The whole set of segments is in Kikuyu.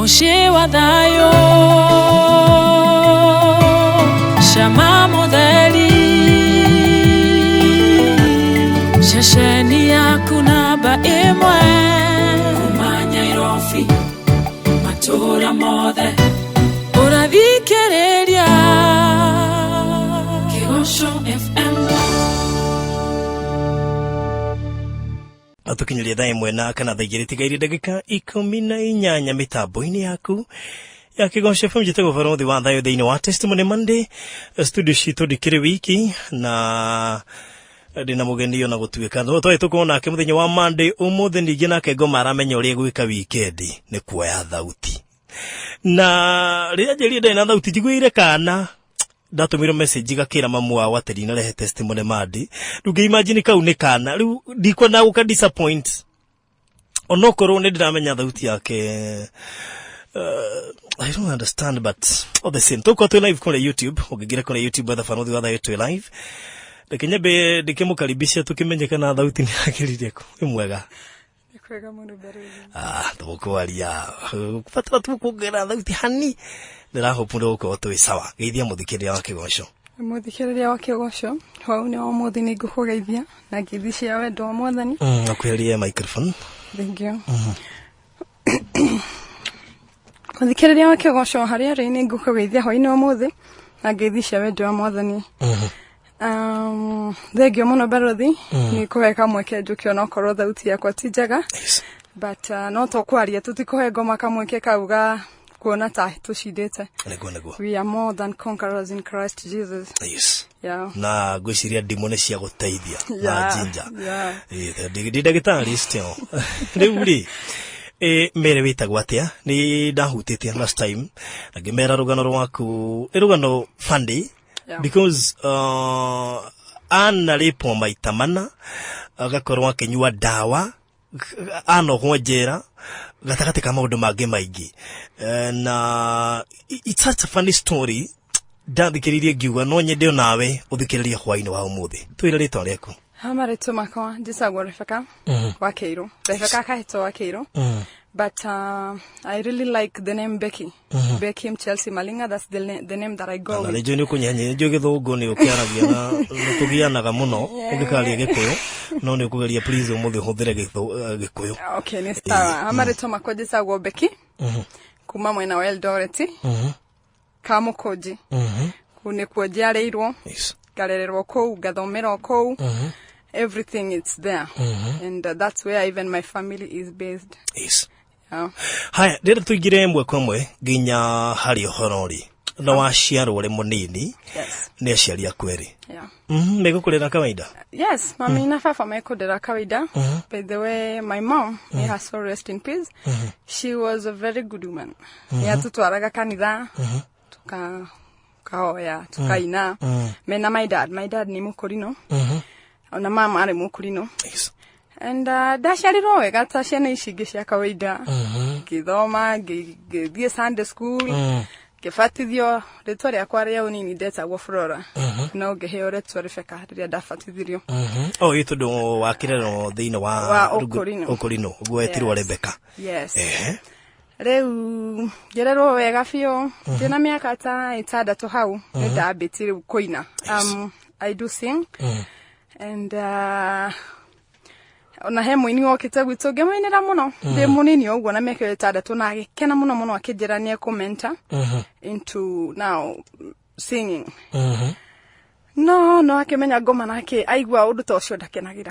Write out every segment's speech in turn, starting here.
Mũciĩ wa thayũ cama mũtheri ceceni yaku namba ĩmwe kuma Nyairobi matũũra mothe ũrathikĩrĩria Kĩgoco FM. Atukinyĩria thaa 1 na kana thaa 2 tigaire ndagĩka 18 mĩtambo-inĩ yaku ya Kĩgoco FM. Njĩtagwo Barothi wa Thayũ thĩinĩ wa Testimony Monday. Studio citũ ndikĩrĩ wiki na ndĩna mũgeni, ona gũtuĩka no twarĩ tũkorwo nake mũthenya wa Monday, ũmũthĩ ningĩ nake ngoma aramenya ũrĩa gwĩka weekend nĩ kuoya thauti, na rĩrĩa njĩrire ndarĩ na thauti njiguĩire kana ndatũmĩirwo message gakĩra mamu wao atĩ ndinarehe Testimony Monday. Rĩu ngĩ-imagine kau nĩ kana rĩu ndikwenda gũka disappoint, onokorwo nĩ ndĩramenya thauti yake. I don't understand, but all the same tũkorwo twĩ live kũrĩa YouTube. Ũngĩingĩra kũrĩa YouTube wetha Barothi wa Thayũ, twĩ live. Reke nyambe ndĩkĩmũkaribisha tũkĩmenye kana thauti nĩ yagĩrire. Nĩ mwega? Nĩ kwega mũno, Barũthi. Ah, tũgũkwaria batara tu kuongerera thauti hani. Ndĩrahope nĩ gũkorwo twĩ sawa. Geithia mũthikĩrĩria wa Kĩgoco. Mũthikĩrĩria wa Kĩgoco, hwainĩ wa ũmũthĩ nĩ ngũkũgeithia na ngeithi cia wendo wa Mwathani. Akuherie microphone. Thank you. Mũthikĩrĩria wa Kĩgoco harĩa arĩ, nĩ ngũkũgeithia hwainĩ wa ũmũthĩ na ngeithi cia wendo wa Mwathani. Thengio mũno, Barũthi, nĩ kũhe kamweke njũke onokorwo thauti yakwa ti njega, but no tũkwaria, tũtikũhe ngoma kamweke kau ga kuona ta tũcindĩte. Nĩguo, nĩguo. We are more than conquerors in Christ Jesus. Na ngwĩciria ndimũ nĩ cia gũteithia na jinja. Ndi ndagĩtarĩ still. Rĩu rĩ, mere wĩtagwo atĩa? Nĩ ndahutĩtie last time na ngĩmera rũgano rwaku nĩ rũgano funny because anarĩpwo maita mana, agakorwo akĩnyua ndawa, anohwo njera gatagatĩ ka maũndũ mangĩ maingĩ. Na it's such a funny story. Ndathikĩrĩirie ngiuga no nyende onawe ũthikĩrĩrie hwainĩ wa ũmũthĩ. Twĩre rĩtwa rĩaku. Ha marĩtwa makwa njĩtagwo Rebecca wa Kĩirũ, Rebecca Kahĩto wa Kĩirũ, but I really like the name Becky, Becky Chelsea Malinga. That's the name that I go na with. Nĩ njũĩ nĩ ũkũnyihanyihia, nĩ njũĩ gĩthũngũ nĩ ũkĩaragia na nĩ tũgianaga mũno ũngĩkaria gĩkũyũ, no nĩ ũkũgeria please ũmũthĩ ũhũthĩre gĩkũyũ. Okay, nĩ sawa. Ha marĩtwa makwa njĩtagwo Becky kuma mwena wa Eldoret, Kamũkũnji. Kũu nĩkuo njiarĩirwo, ngarererwo kũu, ngathomera kũu. Everything is there and that's where even my family is based. Haya, ndĩrenda tũingĩre ĩmwe kwa ĩmwe nginya harĩ ũhoro rĩ na waciarwo ũrĩ mũnini nĩ aciari aku erĩ. Megũkũrera kawaida? Yes, mami na baba mekũndera kawaida. By the way, my mom, may her soul rest in peace, she was a very good woman. Nĩ atũtwaraga kanitha, tuka kahoya, tukaina mena my dad. My dad nĩ mũkũrinũ, ona mama arĩ mũkũrinũ. And ndaciarirwo wega ta ciana ici ingĩ cia kawaida, ngĩthoma, ngĩthiĩ Sunday school, ngĩbatithio. Rĩtwa rĩakwa rĩa ũnini ndetagwo Flora, no ngĩheo rĩtwa Rebecca rĩrĩa ndabatithirio. Oh, ĩ tondũ wakĩrerwo thĩinĩ wa Wa ũkũrinũ. Ũkũrinũ ũguo wetirwo Rebecca. Yes. Ehe. Rĩu ngĩrerwo wega biũ. Ndĩna mĩaka ta 6 hau nĩ ndambĩtie rĩu kũina. I do sing and ona he mũini wokĩte gwitũ, ngĩmũinĩra mũno ndĩ mũnini ũguo na mĩaka ĩyo 6, na agĩkena mũno mũno, akĩnjĩra nĩ ekũmenta into now singing, no akĩmenya ngoma nake aigua ũndũ ta ũcio ndakenagĩra.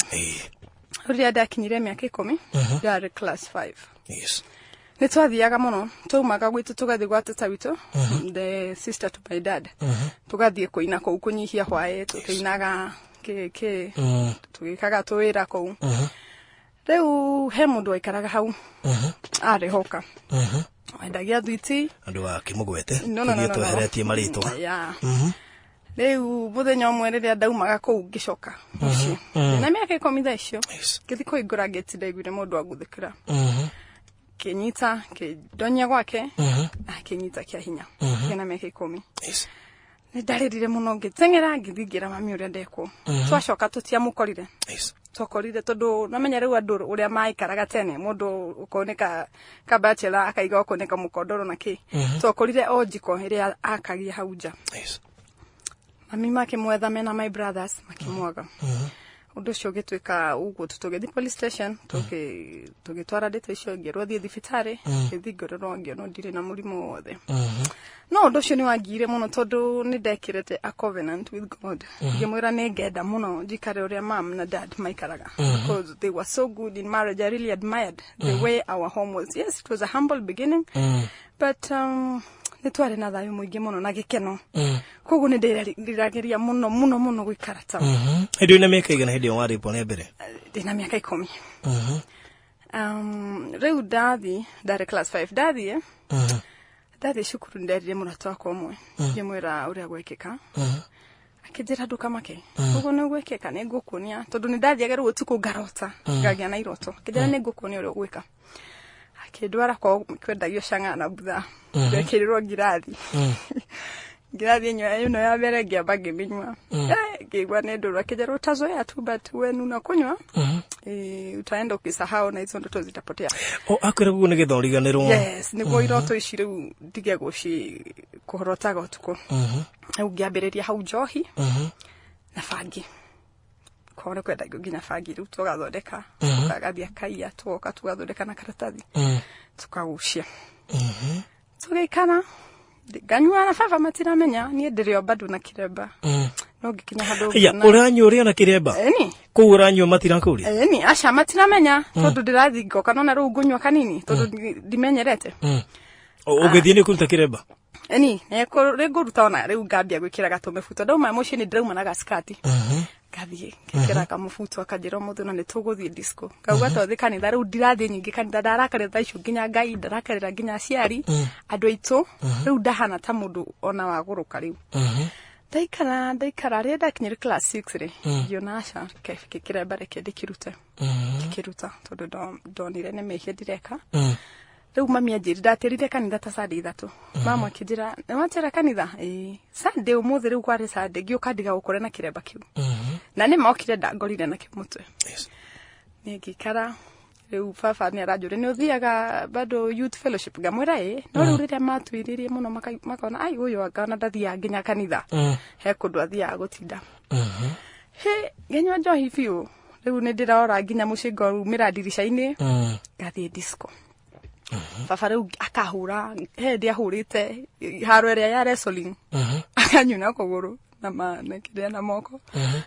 Rĩrĩa ndakinyire mĩaka 10, ndarĩ class 5, nĩ twathiaga mũno, twaumaga gwitũ tũgathiĩ gwa tata witũ, the sister to my dad, tũgathiĩ kũina kũu kũnyihia hwaĩ, tũkĩinaga kĩ kĩ, tũgĩkaga tũwĩra kũu. Rĩu he mũndũ waikaraga hau arĩ hoka wendagia thwiti. Andũ akĩmũgwete? No. Tũthiĩ tweheretie marĩtwa. Yeah. Rĩu mũthenya ũmwe rĩrĩa ndaumaga kũu ngĩcoka mũciĩ na mĩaka 10 thaa icio, ngĩthiĩ kũhingũra ngĩti, ndaiguire mũndũ anguthĩkĩra, kĩnyita kĩndonya gwake, akĩnyita kĩa hinya kĩna mĩaka 10. Nĩ ndarĩrire mũno, ngĩteng'era ngĩthiĩ ngĩra mami ũrĩa ndekwo. Twacoka tũtiamũkorire. Twakorire tondu namenya riu andu uria maikaraga tene, mundu ukoneka kabachela akaiga ukoneka mukondoro na ki. Twakorire o jiko iria akagia hau nja. Mami makimwetha mena my brothers makimwaga. Undu ucio ugituika uguo, tũgĩthiĩ police station, tũgĩtwara ndeto icio, ngĩrwo thiĩ thibitarĩ, ngĩthiĩ ngĩrorwo, ngĩonwo ndirĩ na mũrimũ wothe. No ũndũ ũcio nĩ wangiire mũno tondũ nĩ ndekĩrĩte a covenant with God, ngĩmwĩra nĩ ngenda mũno njikare ũrĩa mam na dad maikaraga, because they were so good in marriage. I really admired the way our home was. Yes, it was a humble beginning, but nĩ twarĩ na thayũ mũingĩ mũno na gĩkeno, koguo nĩ ndĩriragĩria mũno mũno mũno gũikara tao. Hĩndĩ ĩyo na mĩaka igana hĩndĩ ĩyo warĩpwo nĩ mbere? Ndĩna mĩaka 10. Rĩu ndathi, ndarĩ class 5, ndathiĩ cukuru nderire mũrata wakwa ũmwe, ngĩmwĩra ũrĩa gwekĩka. Akĩnjĩra, "Ndũkamake, ũguo nĩ gwĩkĩka, nĩ ngũkuonia," tondũ nĩ ndathiaga rĩu ũtukũ ngarota, ngagĩa na iroto. Akĩnjĩra nĩ ngũkuonia ũrĩa ũgwĩka. Akĩndwara kwao kwendagio cang'a na butha, ndekĩrĩrwo ngirathi. Ngirathi ĩnyua ĩno ya mbere, ngĩamba ngĩmĩnyua. Ngĩigua nĩ ndũrũ. Akĩnjĩra, "Utazoea tu, but when unakunywa, utaenda ukisahau na hizo ndoto zitapotea." O akwĩra guo nĩgetha ũriganĩrwo? Yes, nĩguo iroto ici rĩu ndige gũci kũhorotaga ũtukũ. Rĩu ngĩambĩrĩria hau njohi na bangi. Kwao nĩ kwendagio nginya bangi. Rĩu tũgathondeka, tũkagathiĩ akaiya, tũgoka tũgathondeka na karatathi, tũkagucia, tũgĩikara, nganyua na baba matiramenya niĩ ndĩrĩ o bado na kĩremba, no ngĩkinya handũ Aya, ngĩona- ũranyua ũrĩa na kĩremba? Ĩni. Kũu ũranyua matirakũria? Ĩni, aca, matiramenya tondũ ndĩrathiĩ ngoka nona rĩu ngũnyua kanini tondũ ndimenyerete. Ũgĩthiĩ nĩ kũruta kĩremba? Ĩni, rĩngũruta ona rĩu ngambia gwĩkĩra gatũmĩbuto. Ndauma mũciĩ nĩ ndĩrauma na gaskati, ngathiĩ ngekĩra kamũbuto. Akanjĩra, "Ũmũthĩ ona nĩ tũgũthiĩ disco." Ngauga, "Twathiĩ kanitha." Rĩu ndirathiĩ nyingĩ kanitha, ndarakarĩra thaa icio nginya Ngai, ndarakarĩra nginya aciari, andũ aitũ. Rĩu ndahana ta mũndũ ona wagũrũka. Rĩu ndaikara, ndaikara, rĩrĩa ndakinyire class 6 rĩ, ngiona aca, kĩremba reke ndĩkĩrute. Ngĩkĩruta tondũ ndonire nĩ mehia ndireka. Rĩu mami anjĩrire, ndatĩrire kanitha ta Sunday 3. Mama akĩnjĩra, "Nĩwatĩra kanitha?" "Ĩĩ." "Sunday ũmũthĩ," rĩu kwarĩ Sunday, ngĩũka ndiga gũkũra na kĩremba kĩu, na nĩ mokire ndangorire nakĩo mũtwe. Nĩ ngĩikara. Rĩu baba nĩ aranjũria, "Nĩ ũthiaga bado youth fellowship?" Ngamwĩra, "Ĩĩ." No rĩu rĩrĩa matuĩrĩrie mũno makona ai ũyũ angana ndathiaga nginya kanitha, he kũndũ athiaga gũtinda. He ngĩnyua njohi biũ. Rĩu nĩ ndĩrora nginya mũciĩ, ngorumĩra ndirica-inĩ, ngathiĩ disco. Baba rĩu akahũra, he ndĩ ahũrĩte haro ĩrĩa ya wrestling, akanyuna kũgũrũ na na kĩrĩa na moko,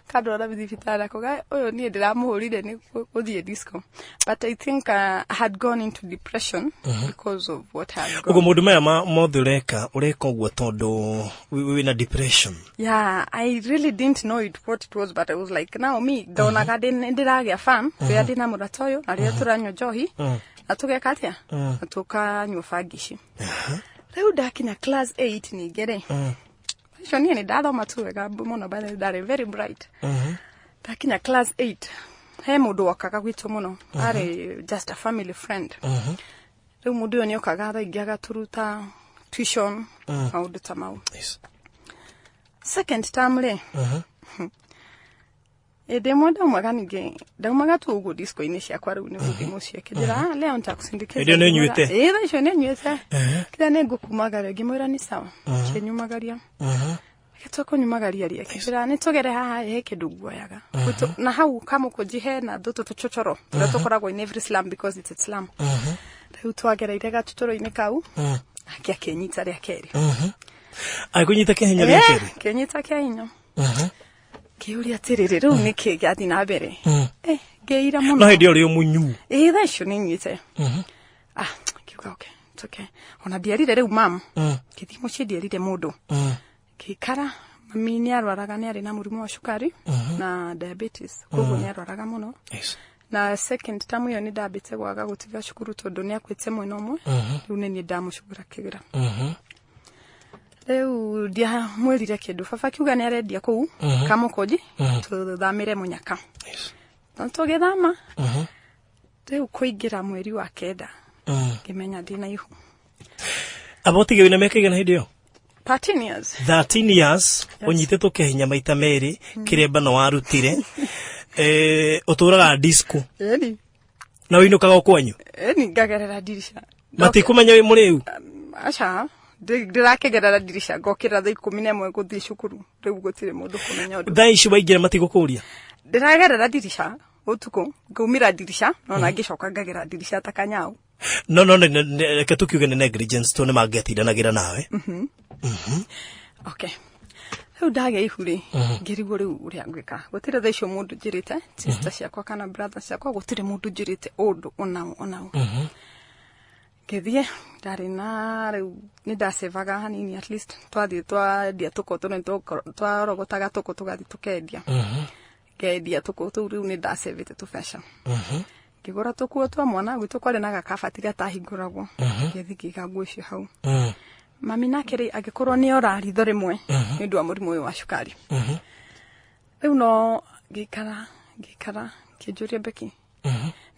kandwara thibitarĩ, akauga ũyũ niĩ ndĩramũhũrire nĩ gũthiĩ disco. But I think I had gone into depression because of what had Ũguo gone. maũndũ maya mothe ũreka, ũreka ũguo tondũ wĩna depression? Yeah, I really didn't know it what it was, but I was like, now me ndonaga ndĩragĩa fun rĩrĩa ndĩna mũrata ũyũ na rĩrĩa tũranyua njohi na tũgeka atĩa na tũkanyua bangi ici. Rĩu ndakinya class 8 ningĩ rĩ, icio niĩ nĩ ndathoma tu wega mũno, but ndarĩ very bright. Ndakinya class 8, he mũndũ wokaga gwitũ mũno, arĩ just a family friend. Rĩu mũndũ ũyũ nĩ okaga thaa ingĩ agatũruta tuition, maũndũ ta mau. Second term rĩ, ĩndĩ ĩmwe ndaumaga, ningĩ ndaumaga tu ũguo disco-inĩ ciakwa, rĩu nĩ gũthiĩ mũciĩ, akĩnjĩra, "Ah, leo nitakusindikiza." Hĩndĩ ĩyo nĩ ũnyuĩte? Ĩĩ, thaa icio nĩ nyuĩte. Kĩrĩa nĩ ngũkumagaria, ngĩmwĩra nĩ sawa. Akĩnyumagaria, agĩtua kũnyumagaria rĩ, akĩnjĩra nĩ tũgere haha, he kĩndũ nguoyaga. Na hau Kamũkũnji hena tũtũ tũchochoro tũrĩa tũkoragwo in every slum because it's a slum. Rĩu twagereire gachochoro-inĩ kau, nake akĩnyita rĩa kerĩ. Agĩkũnyita kĩhinya rĩa kerĩ? Kĩnyita kĩa hinya. Kĩũria atĩrĩrĩ, rĩu nĩkĩ gĩathiĩ na mbere? Ngĩira mũno. No hĩndĩ ĩyo ũrĩ o mũnyu? Ĩĩ, thaa icio nĩ nyuĩte. Ah, ngiuga, "Okay, it's okay." Ona ndierire rĩu mam. Ngĩthiĩ mũciĩ, ndierire mũndũ. Ngĩikara. Mami nĩ arwaraga, nĩ arĩ na mũrimũ wa cukari na diabetes, koguo nĩ arwaraga mũno. Na second term ĩyo nĩ ndambĩte gwaga gũtiga cukuru tondũ nĩ akuĩte mwena ũmwe. Rĩu nĩ niĩ ndamũcugũrakĩra. Rĩu ndiamwĩrire kĩndũ. Baba akiuga nĩ arendia kũu Kamũkũnji, tũthamĩre Mũnyaka. Na tũgĩthama. Rĩu kũingĩra mweri wa 9, ngĩmenya ndĩna ihu. Aba ũtige wĩna mĩaka igana hĩndĩ ĩyo? 13 years. 13 years. Ũnyitĩtwo kĩhinya maita merĩ, kĩremba no warutire. Ũtũraga disco? Ĩni. Na ũinũkaga o kwanyu? Ĩni, ngagerera ndirica. Matikumenya wĩ mũrĩu? Aca, ndĩrakĩgerera ndirica, ngokĩra thaa 11 gũthiĩ cukuru, rĩu gũtirĩ mũndũ kũmenya ũndũ. Thaa ici waingĩra matigũkũria? Ndĩragerera ndirica ũtukũ, ngaumĩra ndirica, no na ngĩcoka ngagera ndirica ta kanyau. No reke tũkiuge nĩ negligence to nĩ mangĩatindanagĩra nawe. Okay, rĩu ndagĩa ihu rĩ, ngĩrigwo rĩu ũrĩa ngwĩka. Gũtirĩ thaa icio mũndũ njĩrĩte, sister ciakwa kana brother ciakwa, gũtirĩ mũndũ njĩrĩte ũndũ onaũ onaũ. Ngĩthiĩ, ndarĩ na rĩu nĩ ndacevaga hanini, at least twathiĩ twendia tũkũ tũnĩ twarogotaga tũkũ, tũgathiĩ tũkendia, ngendia tũkũ tũu. Rĩu nĩ ndacevĩte tũbeca, ngĩgũra tũkuo twa mwana. Gwitũ kwarĩ na gakabati gatahingũragwo, ngĩthiĩ ngĩiga nguo icio hau. Mami nake rĩ, angĩkorwo nĩ ora ritho rĩmwe nĩ ũndũ wa mũrimũ ũyũ wa cukari. Rĩu no ngĩikara ngĩikara, ngĩnjũria, "Beki,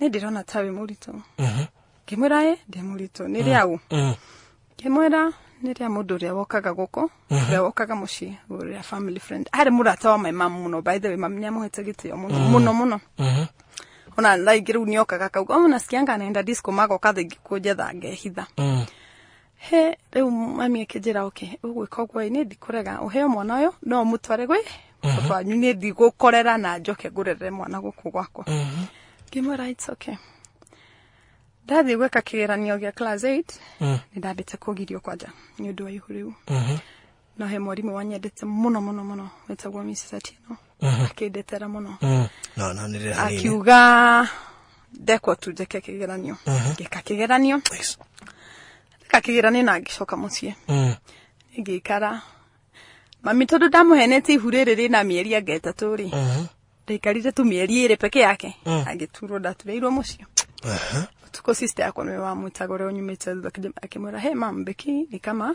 nĩ ndĩrona ta wĩ mũritũ." Ngĩmwĩra, "Ĩ, ndĩ mũritũ." "Nĩ rĩaũ?" Ngĩmwĩra, "Nĩ rĩa mũndũ ũrĩa wokaga gũkũ, ũrĩa wokaga mũciĩ, ũrĩa family friend." Arĩ mũrata wa my mum mũno, by the way. Mami nĩ amũhete gĩtĩo mũno mũno mũno. Ona thaa ingĩ rĩu nĩokaga akauga, "Oh, nasikianga anaenda disco." Magoka thaa ingĩ kũnjetha, ngehitha. He rĩu mami akĩnjĩra, "Okay, ũgwĩka ũguo ĩ, niĩ ndikũrega ũheo mwana ũyũ, no ũmũtware gwĩ baba wanyu. Niĩ ndigũkorera na njoke ngũrerere mwana gũkũ gwakwa." Ngĩmwĩra, "It's okay." Ndathiĩ gwĩka kĩgeranio gĩa class 8, nĩ ndambĩte kũgirio kwanja nĩ ũndũ wa ihu rĩu. No he mwarimũ wanyendete mũno mũno mũno wetagwo Mrs. Atieno, akĩndetera mũno. No nĩ rĩrĩa hanini. Akiuga ndekwo tu njĩke kĩgeranio. Ngĩka kĩgeranio. Ndeka kĩgeranio na ngĩcoka mũciĩ. Ngĩikara mami, tondũ ndamũhenetie ihu rĩrĩ rĩna mĩeri anga 3 rĩ, ndaikarire tu mĩeri 2 peke yake, agĩturwo. Ndaturĩirwo mũciĩ ũtukũ. Sister yakwa nĩwe wamwĩtaga, ũrĩa ũnyumĩte thutha, akĩmwĩra, "He mam, Beki ni kama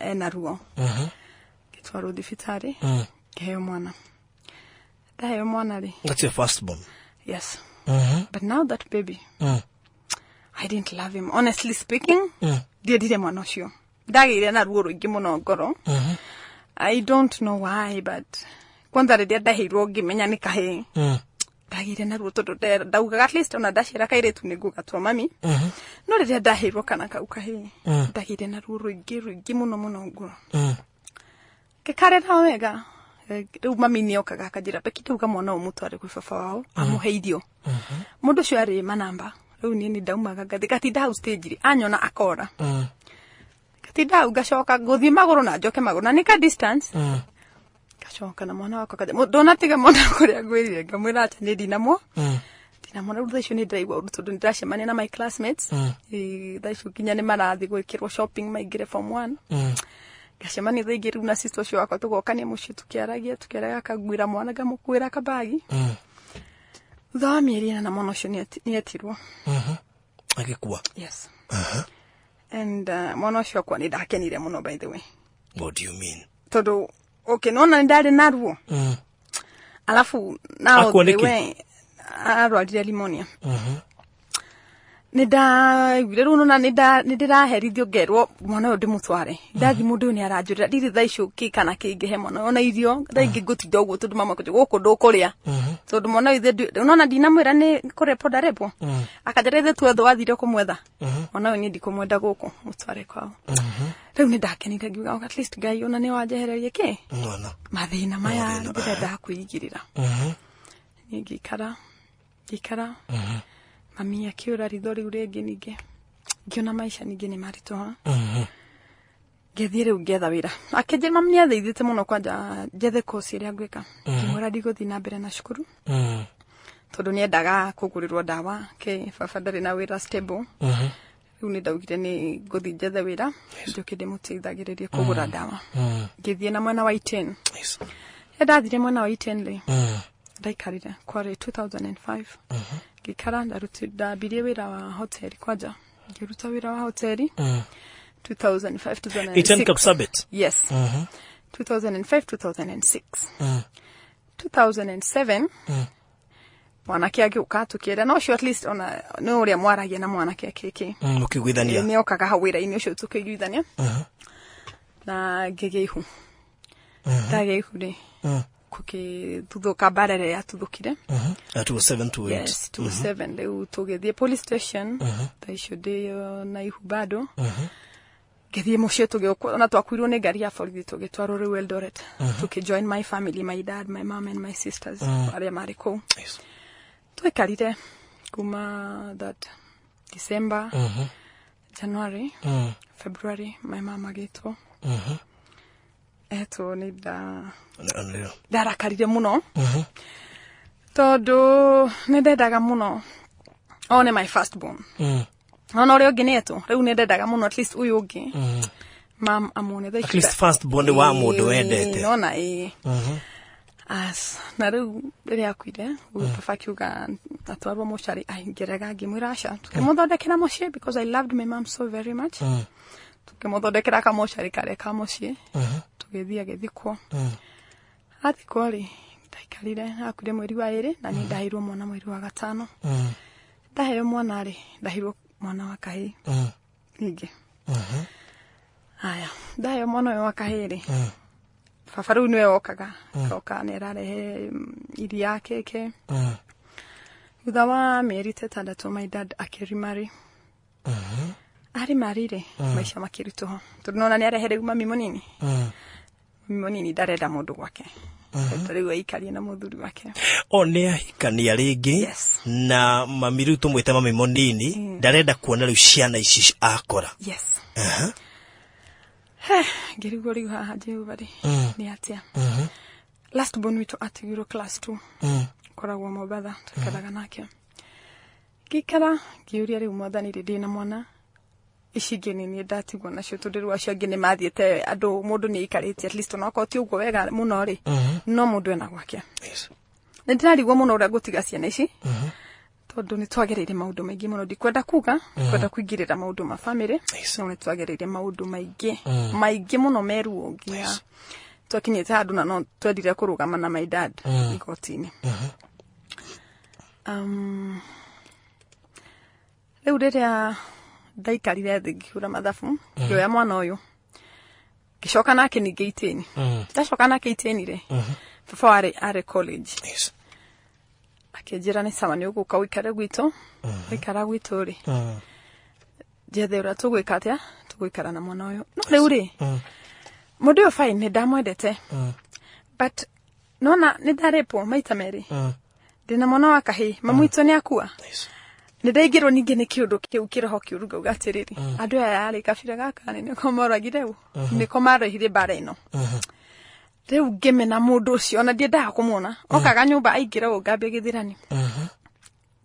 ena ruo." Ngĩtwarwo thibitarĩ, ngĩheo mwana. Ndaheo mwana rĩ, That's your first born? Yes. But now that baby, I didn't love him, honestly speaking. Ndiendire mwana ũcio, ndagĩire na ruo rũingĩ mũno ngoro. I don't know why, but kwanza rĩrĩa ndaheirwo ngĩmenya nĩ kahĩĩ, ndagĩire na ruo tondũ ndaugaga at least ona ndaciara kairĩtu nĩ ngũgatua mami. No rĩrĩa ndaheirwo kana kau kahĩĩ, ndagĩire na ruo rũingĩ rũingĩ mũno mũno ngoro. Ngĩkarera wega. Rĩu mami nĩ okaga akanjĩra, "Beki, ndauga mwana ũyũ mũtware gwĩ baba wao amũhe irio." Mũndũ ũcio arĩ manamba. Rĩu niĩ nĩ ndaumaga ngathi ngatinda hau stage rĩ, anyona akora. Ngatinda hau, ngacoka ngũthiĩ magũrũ na njoke magũrũ, na nĩ ka distance. Ngacoka na mwana wakwa kaja, "Ndũnatiga mwana kũrĩa ngwĩrire?" Ngamwĩra, "Acha, nĩ ndinamwo ndinamwona." Rĩu thaa icio nĩ ndĩraigua ũru tondũ nĩ ndĩracemania na my classmates. Thaa icio nginya nĩ marathiĩ gwĩkĩrwo shopping, maingĩre form one. Ngacemania thaa ingĩ rĩu na sister ũcio wakwa, tũgokania mũciĩ, tũkĩaragia tũkĩaragia, akanguĩra mwana, ngamũkuĩra kabagi. Thutha wa mĩeri 8 mwana ũcio nĩ etirwo. Agĩkua? Yes. And mwana ũcio akwa nĩ ndakenire mũno, by the way. What do you mean? Tondũ okay, nona nĩ ndarĩ na ruo. Alafu now Akua the nĩkĩ? way arwarire pneumonia, nĩ ndaiguire rĩu nona nĩ ndĩraherithio, ngerwo mwana ũyũ ndĩmũtware. Ndathi, mũndũ ũyũ nĩ aranjũrĩra, ndirĩ thaa icio kĩ kana kĩngĩhe mwana ũyũ ona irio. Thaa ingĩ ngũtinda ũguo tondũ mama kũnjũ gũkũ ndũkũrĩa, tondũ mwana ũyũ ithe nona ndinamwĩra nĩ kũrepwo ndarepwo. Akanjĩra, "Ithe tuetho wathire kũmwetha mwana ũyũ, niĩ ndikũmwenda gũkũ, mũtware kwao." Rĩu nĩ ndakenire, ngiuga, "Oh, at least Ngai ona nĩ wanjehereria kĩ mwana mathĩna maya Mathĩna, ndĩrendaga kwĩigĩrĩra." Niĩ ngĩikara ngĩikara, mami akĩũra ritho rĩu rĩngĩ. Ningĩ ngĩona maica ningĩ nĩ maritũha. Ngĩthiĩ rĩu ngĩetha wĩra. Akĩnjĩra, mami nĩ atheithĩte mũno kwanja njethe kosi ĩrĩa ngwĩka. Ngĩmwĩra ndigũthiĩ na mbere na cukuru tondũ nĩendaga kũgũrĩrwo ndawa ke baba ndarĩ na wĩra stable. Rĩu nĩ ndaugire nĩ ngũthiĩ njethe wĩra, njoke ndĩmũteithagĩrĩrie kũgũra ndawa. Ngĩthiĩ na mwena wa Iten. Ndathire mwena wa Iten rĩ, ndaikarire kwarĩ 2005. Ngĩikara, ndambirie wĩra wa hoteli kwanja, ngĩruta wĩra wa hoteli 2005, 2006. Iten Kapsabet? Yes, 2005, 2006, 2007. Mwanake agĩũka, tũkĩenda no ũcio at least ona nĩ ũrĩa mwaragia na mwanake akĩkĩ. Ũkĩiguithania. Nĩ okaga hau wĩra-inĩ ũcio, tũkĩiguithania na ngĩgĩa ihu. Ndagĩa ihu rĩ, Kũgĩtuthũka mbara ĩrĩa yatuthũkire. 27 to 8. Yes, 27. Rĩu tũgĩthiĩ police station. Thaa icio ndĩ na ihu bado. Ngĩthiĩ mũciĩ, tũgĩũkwo na twakuirwo nĩ ngari ya borithi, tũgĩtwarwo rĩu Eldoret, tũkĩjoin my family, my dad, my mom and my sisters arĩa marĩ kũu. Twikarire kuma that December, January, February, my mom agĩtwo. Etwo nĩ ndarakarire mũno tondũ nĩ ndendaga mũno one my first born. Ona ũrĩa ũngĩ nĩ etwo, rĩu nĩ ndendaga mũno at least ũyũ ũngĩ mam amuone. Thaa At ici least first born wa mũndũ wendete. Nona ĩĩ. As na rĩu rĩrĩa akuire, baba akiuga atwarwo mocarĩ, ngĩrega, ngĩmwĩra aca, tũkĩmũthondekera mũciĩ because I loved my mom so very much. Tũkĩmũthondekera kamocarĩ karĩa ka mũciĩ, tũgĩthiĩ agĩthikwo. Athikwo rĩ, ndaikarire, akuire mweri wa 2 na niĩ ndaheirwo mwana mweri wa 5. Ndaheo mwana rĩ, ndaheirwo mwana wa kahĩĩ ningĩ. Aya, ndaheo mwana ũyũ wa kahĩĩ rĩ, baba rĩu nĩwe wokaga, agoka nĩ ararehe iria, keke. Thutha wa mĩeri ta 6, my dad akĩremarry. Aremarry rĩ, maica makĩritũha tondũ nona nĩ arehe rĩu mami mũnini. Mami mũnini ndarenda mũndũ gwake, enda rĩu aikarie na mũthuri wake. O nĩ ahikania rĩngĩ? Yes. Na mami rĩu tũmwĩte mami mũnini ndarenda kuona rĩu ciana ici akora. Yes. Ngĩrigwo rĩu haha Jehova rĩ, nĩ atĩa? Last born witũ atigirwo class 2, koragwo Mombatha, tũikaraga nake. Ngĩikara ngĩũria rĩu Mwathani rĩ, ndĩna mwana ici ingĩ nĩ niĩ ndatigwo nacio, tondũ rĩu acio angĩ nĩ mathiĩte andũ, mũndũ nĩ aikarĩtie at least, onokorwo ti ũguo wega mũno rĩ, no mũndũ ena gwake. Nĩ ndĩrarigwo mũno ũrĩa ngũtiga ciana ici tondũ nĩ twagereire maũndũ maingĩ mũno. Ndikwenda kuga, kwenda kũingĩrĩra maũndũ ma family, no nĩ twagereire maũndũ maingĩ maingĩ mũno meruo nginya twakinyĩte handũ na no twendire kũrũgama na my dad igoti-inĩ. Rĩu rĩrĩa ndaikarire thĩ ngĩhũra mathabu, ngĩoya mwana ũyũ ngĩcoka nake ningĩ itĩni. Ndacoka nake itĩni rĩ, baba warĩ arĩ college. Akĩnjĩra nĩ sawa, nĩ ũgũka ũikare gwitũ. Waikara gwitũ rĩ, njethe ũrĩa tũgwĩka, atĩa tũgũikara na mwana ũyũ. No rĩu rĩ, mũndũ ũyũ fine, nĩ ndamwendete, but nona nĩ ndarĩpwo maita 2. Ndĩna mwana wa kahĩĩ, mamu witũ nĩ akua. Nĩ ndaingĩrwo ningĩ nĩ kĩũndũ kĩu kĩroho kĩũru, ngauga atĩrĩrĩ, andũ aya arĩ kabira gaka nĩ nĩko moragire ũ, nĩko marehire mbara ĩno. Rĩu ngĩmena mũndũ ũcio, ona ndiendaga kũmuona. Okaga nyũmba, aingĩra ũũ, ngambia gĩthirani,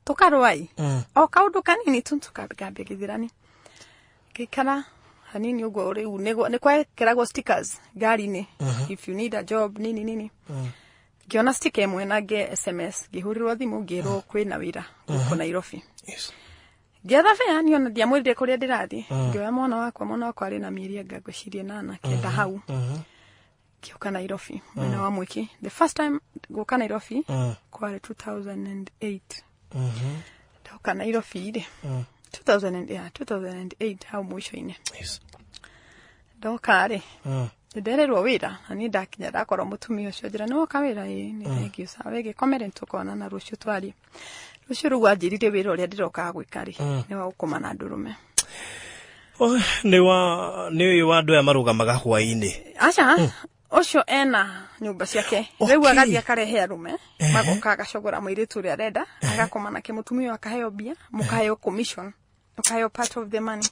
tũkarũai o kaũndũ kanini tu, tũkambia gĩthirani. Ngĩikara hanini ũguo, rĩu nĩ kwekĩragwo stickers ngari-inĩ, "If you need a job," nini nini. Ngĩona sticker ĩmwe na ngĩ SMS, ngĩhũrĩrwo thimũ, ngĩrwo kwĩna wĩra gũkũ Nairobi. Ngĩetha fare, niĩ ona ndiamwĩrire kũrĩa ndĩrathiĩ. Ngĩoya mwana wakwa, mwana wakwa arĩ na mĩeri anga ngwĩciria 8, 9 hau. Ngĩũka Nairobi mwena wa Mwiki. The first time gũka Nairobi kwarĩ 2008. Ndoka Nairobi rĩ, 2000 and, yeah, 2008 hau mũico-inĩ. Ndoka rĩ, nĩnderĩrwo wĩra, na niĩ ndakinya ndakorwo mũtumia ũcio njĩra, "Nĩ woka wĩra?" "Ĩĩ." "Nĩ thengiũ." "Sawa, wĩgĩkomere, nĩtũkonana rũciũ twarie." Rũciũ rũu anjĩrire wĩra ũrĩa ndĩrokaga gwĩka rĩ, nĩ wa gũkoma na ndũrũme. Oh, nĩ wa nĩ ũyũ wa andũ aya marũgamaga hwaĩ-inĩ? Aca, ũcio ena nyũmba ciake. Rĩu agathiĩ akarehe arũme, magoka, agacogora mũirĩtu ũrĩa arenda, agakoma nake, mũtumia ũyũ akaheo mbia, mũkaheo commission, ũkaheo part of the money.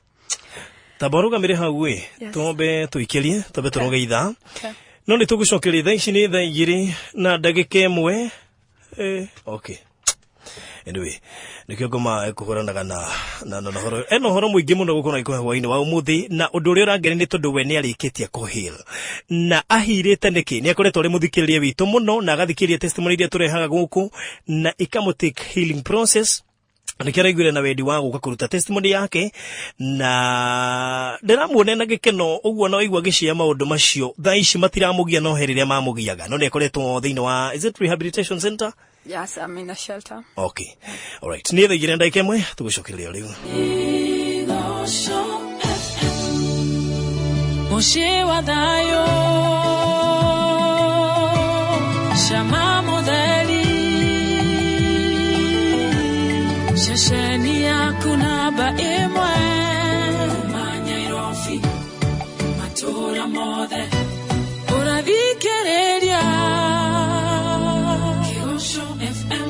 Tamba ũrũgamĩre hau ĩ. Yes. Twambe tũikĩrie, twambe tũroge ithaa. Okay. No nĩ tũgũcokeria. Thaa ici nĩ thaa 2:01. Okay, anyway, nĩkĩo ngoma ĩkũhũranaga na horo ena ũhoro mũingĩ mũno gũkorwo agĩkũhe hwaĩ-inĩ wa ũmũthĩ. Na ũndũ ũrĩa ũrangenia nĩ tondũ we nĩ arĩkĩtie kũheal na ahirĩte nĩkĩ. Nĩ akoretwo arĩ mũthikĩrĩria witũ mũno na agathikĩrĩria testimony iria tũrehaga gũkũ na ikamũtake healing process. Nĩkĩo araiguire na wendi wa gũka kũruta testimony yake, na ndĩramuona na gĩkeno ũguo na waigua agĩcia maũndũ macio. Thaa ici matiramũgia, no he rĩrĩa mamũgiaga, no nĩ akoretwo thĩinĩ wa, is it rehabilitation center? Yes, I'm in a shelter. Okay, alright, nĩ thaa 2:01, tũgũcokereria o rĩu. Igosho FM, mũciĩ wa thayũ, Maica ma mũtheri ceceni yaku namba ĩmwe kuma Nairobi matũra mothe ũrathikĩrĩria Kĩgoco FM.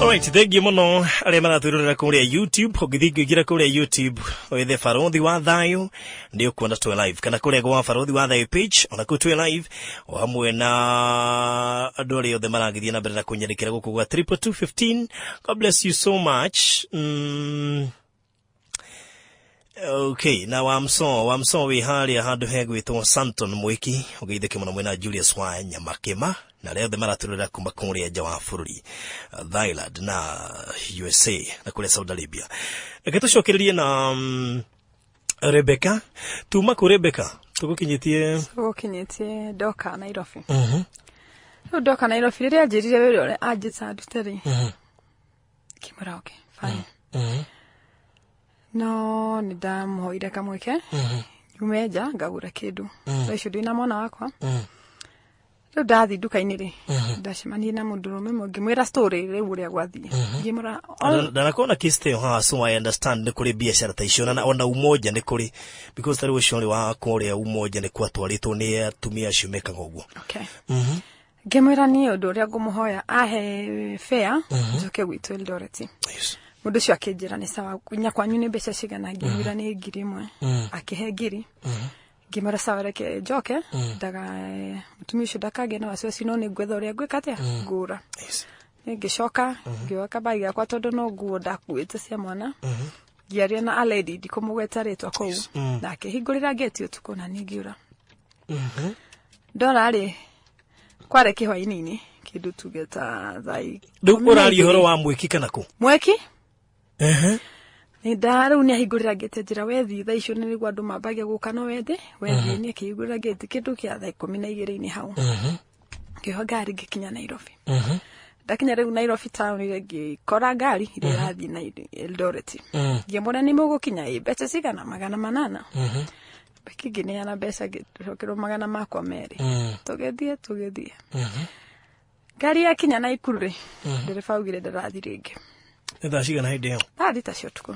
Alright, thengiũ mũno arĩa maratwĩrorera kũrĩa YouTube. Ũngĩthiĩ ngĩingĩra kũrĩa YouTube wethe Barothi wa Thayũ, nĩ ũkuona twĩ live, kana kũrĩa gwa Barothi wa Thayũ page ona kũu twĩ live, o hamwe na andũ arĩa othe maragĩthiĩ na mbere na kũnyandĩkĩra gũkũ gwa 22215. God bless you so much. Okay, na wamso wĩ harĩa handũ hegwĩtwo Santon Mwiki, ũgeithĩke mũno mwĩna Julius wa Nyamakĩma na arĩa othe maratũrĩra kuma kũrĩa nja wa bũrũri, Thailand na USA na kũrĩa Saudi Arabia. Reke tũcokererie na Rebecca. Tuma kũ, Rebecca? Tũgũkinyĩtie? Gũkinyĩtie ndoka Nairobi. Rĩu ndoka Nairobi, rĩrĩa anjĩrire wĩra ũrĩa anjĩta ndute rĩ, ngĩmwĩra okay, fine. No nĩ ndamũhoire kamweke nyume nja ngagũra kĩndũ. Thaa icio ndĩna mwana wakwa. Rĩu ndathiĩ nduka-inĩ rĩ, ndacemanirie na mũndũrũme ũmwe, ngĩmwĩra story rĩu ũrĩa gwathiĩ, ngĩmwĩra Ndanakorwo na case ĩyo haha, so I understand nĩ kũrĩ biacara ta icio na ona Umoja nĩ kũrĩ, because tarĩu ũcio ũrĩ wa kũrĩa Umoja nĩ kwatwarĩtwo nĩ atumia acio mekaga ũguo. Okay. Ngĩmwĩra niĩ ũndũ ũrĩa ngũmũhoya, ahe fare njoke gwitũ Eldoret. Mũndũ ũcio akĩnjĩra nĩ sawa, nginya kwanyu nĩ mbeca cigana? Ngĩmwĩra nĩ 1,000. Akĩhe 1,000. Ngĩmwĩra sawa, reke njoke ndaga mũtumia ũcio ndakagĩe na wasiwasi, no nĩ ngwetha ũrĩa ngwĩka atĩa ngũra. Ngĩcoka ngĩoya kabagi gakwa, tondũ no nguo ndakuĩte cia mwana. Ngĩaria na aledi, ndikũmũgweta rĩtwa kũu, na akĩhingũrĩra ngeti ũtukũ na niĩ ngĩũra. Ndora rĩ, kwarĩ kĩhwainĩ, kĩndũ tuge ta thaa Rĩu ikũmi na ũraria igĩrĩ. Ũhoro wa Mwĩki kana kũ? Mweki. Nĩ nda rĩu nĩ ahingũrĩra ngĩti, njĩra wethi thaa icio nĩ nĩguo andũ mambagia gũka, no wethi wethi nĩ akĩhingũrĩra ngĩti kĩndũ kĩa thaa 12-inĩ hau. Ngĩoha ngari ngĩkinya Nairobi. Ndakinya rĩu Nairobi town rĩ, ngĩkora ngari ĩrĩa ĩrathiĩ na Eldoret. Ngĩmũra nĩ mũgũkinya ĩ mbeca cigana? 800. Beki ngĩneana mbeca, ngĩcokerwo magana makwa merĩ. Tũgĩthiĩ. Ngari yakinya Naikuru rĩ, ndereba augire ndarathiĩ rĩngĩ. Nĩ thaa cigana hĩndĩ ĩyo? Thaa 6 cia ũtukũ.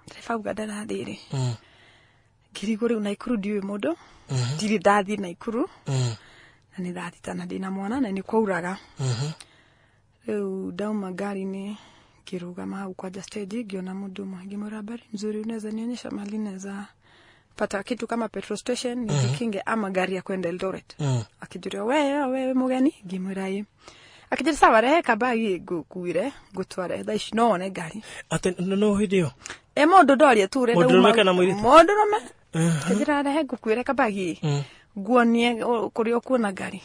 Ndereba auga ndarathiĩ rĩ, ngĩrigwo rĩu Naikuru ndiũĩ mũndũ, ndirĩ ndathiĩ Naikuru, na nĩ thaa 6 na ndĩna mwana na nĩ kwauraga. Rĩu ndauma ngari-inĩ, ngĩrũgama hau kwanja stage, ngĩona mũndũ ũmwe, ngĩmwĩra, "Habari mzuri, unaweza nionyesha mahali naweza pata kitu kama petrol station nijikinge ama gari ya kwenda Eldoret?" Akĩnjũria, "We wewe mũgeni?" Ngĩmwĩra ĩ. Akĩnjĩra, "Sawa, rehe kabagi ngũkuire ngũtware, thaa ici no wone ngari." Atĩ no hĩndĩ ĩyo? E mũndũ ndorie tu ũrenda. Mũndũrũme kana mũirĩtu? Mũndũrũme. Akĩnjĩra, "Rehe ngũkuĩre kabagi nguonie kũrĩa ũkuona ngari."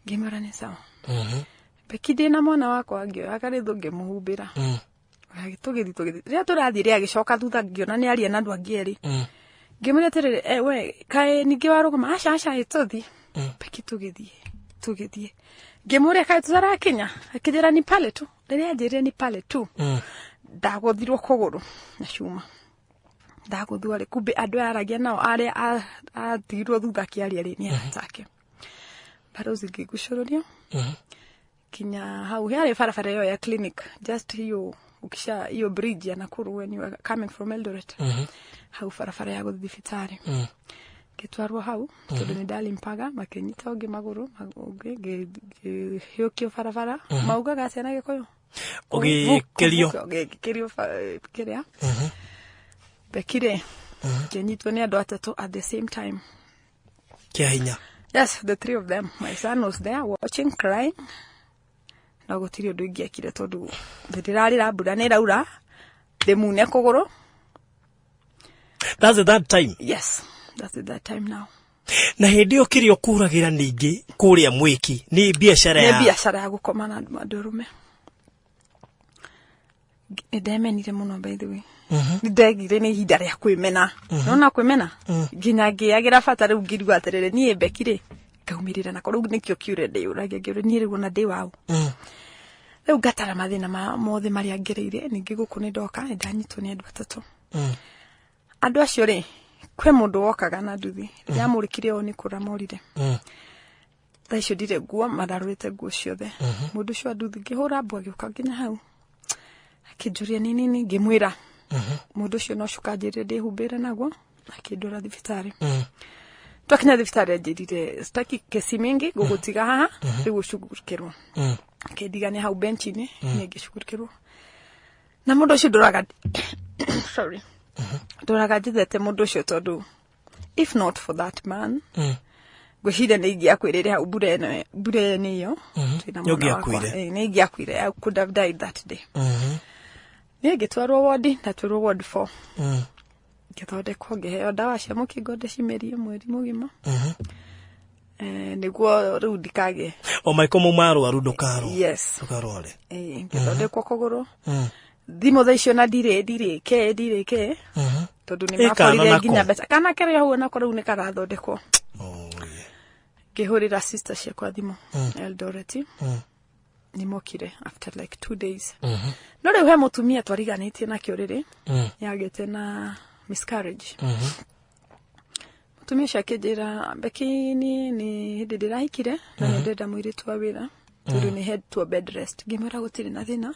Ngĩmwĩra nĩ sawa. Beki ndĩna mwana wakwa, ngĩoya karĩthũ ngĩmũhumbĩra. Tũgĩthiĩ. Rĩrĩa tũrathiĩ rĩ, agĩcoka thutha, ngĩona nĩ aria na andũ angĩ erĩ. Ngĩmwĩra atĩrĩrĩ, "We kaĩ ningĩ warũgama?" "Aca, aca, ĩ tũthiĩ." Beki tũgĩthiĩ. Ngĩmũria, "Kaĩ tũtarakinya?" Akĩnjĩra, "Ni pale tu." Rĩrĩa anjĩrire ni pale tu, ndagũthirwo kũgũrũ na cuma. Ndagũthwo rĩ, kumbe andũ aya aragia nao arĩa atigirwo thutha akĩaria rĩ, nĩ arata ake. Barozi ngĩgucũrũrio kinya hau yarĩ barabara ĩyo ya clinic, just hiyo ukisha hiyo bridge ya Nakuru when you are coming from Eldoret, hau barabara ya gũthiĩ thibitarĩ. Ngĩtwarwo hau tondũ nĩ ndalimpaga, makĩnyita ũngĩ magũrũ, ũngĩ ngĩhiũkio barabara, maugaga atĩa na Gĩkũyũ? Ũgĩkĩrio. Ngĩkĩrio kĩrĩa. Bekire ngĩnyitwo nĩ andũ atatũ at the same time. Kĩa hinya. Yes, the three of them. My son was there watching, crying. No gũtirĩ ũndũ ingĩekire tondũ ndĩrarĩra, mbura nĩ ĩraura, ndĩmune kũgũrũ. That's at that time? Yes, that's at that time now. Na hĩndĩ ĩyo kĩrĩa ũkũragĩra ningĩ kũrĩa Mwĩki nĩ biacara? Nĩ Ya biacara ya gũkoma na andũ arũme. Nĩ ndemenire mũno, by the way. Nĩ ndegire nĩ ihinda rĩa kwĩmena. Nona kwĩmena nginya ngĩagĩra bata. Rĩu ngĩrigwo atĩrĩrĩ, niĩ Beki rĩ, ngaumĩrĩra nako? Rĩu nĩkĩo kĩũria ndĩyũragia, ngĩũria niĩ rĩu ona ndĩ waũ? Rĩu ngatara mathĩna ma mothe marĩa ngereire. Ningĩ gũkũ nĩ ndoka nĩ ndanyitwo nĩ andũ atatũ. Andũ acio rĩ, kwĩ mũndũ wokaga na nduthi, rĩrĩa amũrĩkire ũũ nĩ kũra morire. Thaa icio ndirĩ nguo, mararũrĩte nguo ciothe. Mũndũ ũcio wa nduthi ngĩhũra mbũ agĩũka nginya hau, akĩnjũria nĩ nini, ngĩmwĩra mũndũ ũcio no cuka anjĩrire ndĩhumbĩre naguo, akĩndwara thibitarĩ. Twakinya thibitarĩ anjĩrire, "Sitaki kesi mingi, ngũgũtiga haha rĩu ũcugurikĩrwo." Akĩndigania hau bench-inĩ, niĩ ngĩcugurikĩrwo na mũndũ ũcio. Ndoraga, sorry, ndoraga njethete mũndũ ũcio, tondũ if not for that man, ngwĩciria nĩ ingĩakwĩrĩre hau mbura ĩno, mbura ĩyo nĩyo twĩna Nĩ mwana wakwa. ũngĩakuire? Ĩĩ, nĩ ingĩakuire. I could have died that day. Niĩ ngĩtwarwo wodi, ndatwarwo ward 4, ngĩthondekwo, ngĩheo ndawa cia mũkingo ndĩcimerie mweri mũgima. Nĩguo rĩu ndikagĩe O maiko mau marwaru ndũkarwo. Yes. Ndũkarware. Ĩĩ, ngĩthondekwo kũgũrũ. Thimũ thaa icio na ndirĩ ke ndirĩ ke, tondũ nĩ Ĩ, kana maborire nako? nginya mbeca. Kana karĩ hau nako rĩu nĩ karathondekwo. Oh, yeah. Ngĩhũrĩra sister ciakwa thimũ Eldoret, nĩ mokire after like 2 days. No rĩu he mũtumia twariganĩtie nakĩo rĩrĩ nĩ agĩte na miscarriage. Mũtumia ũcio akĩnjĩra, "Becky, niĩ nĩ hĩndĩ ndĩrahikire na nĩ ndĩrenda mũirĩtu wa wĩra tondũ nĩ hetwo bed rest." Ngĩmwĩra gũtirĩ na thĩna,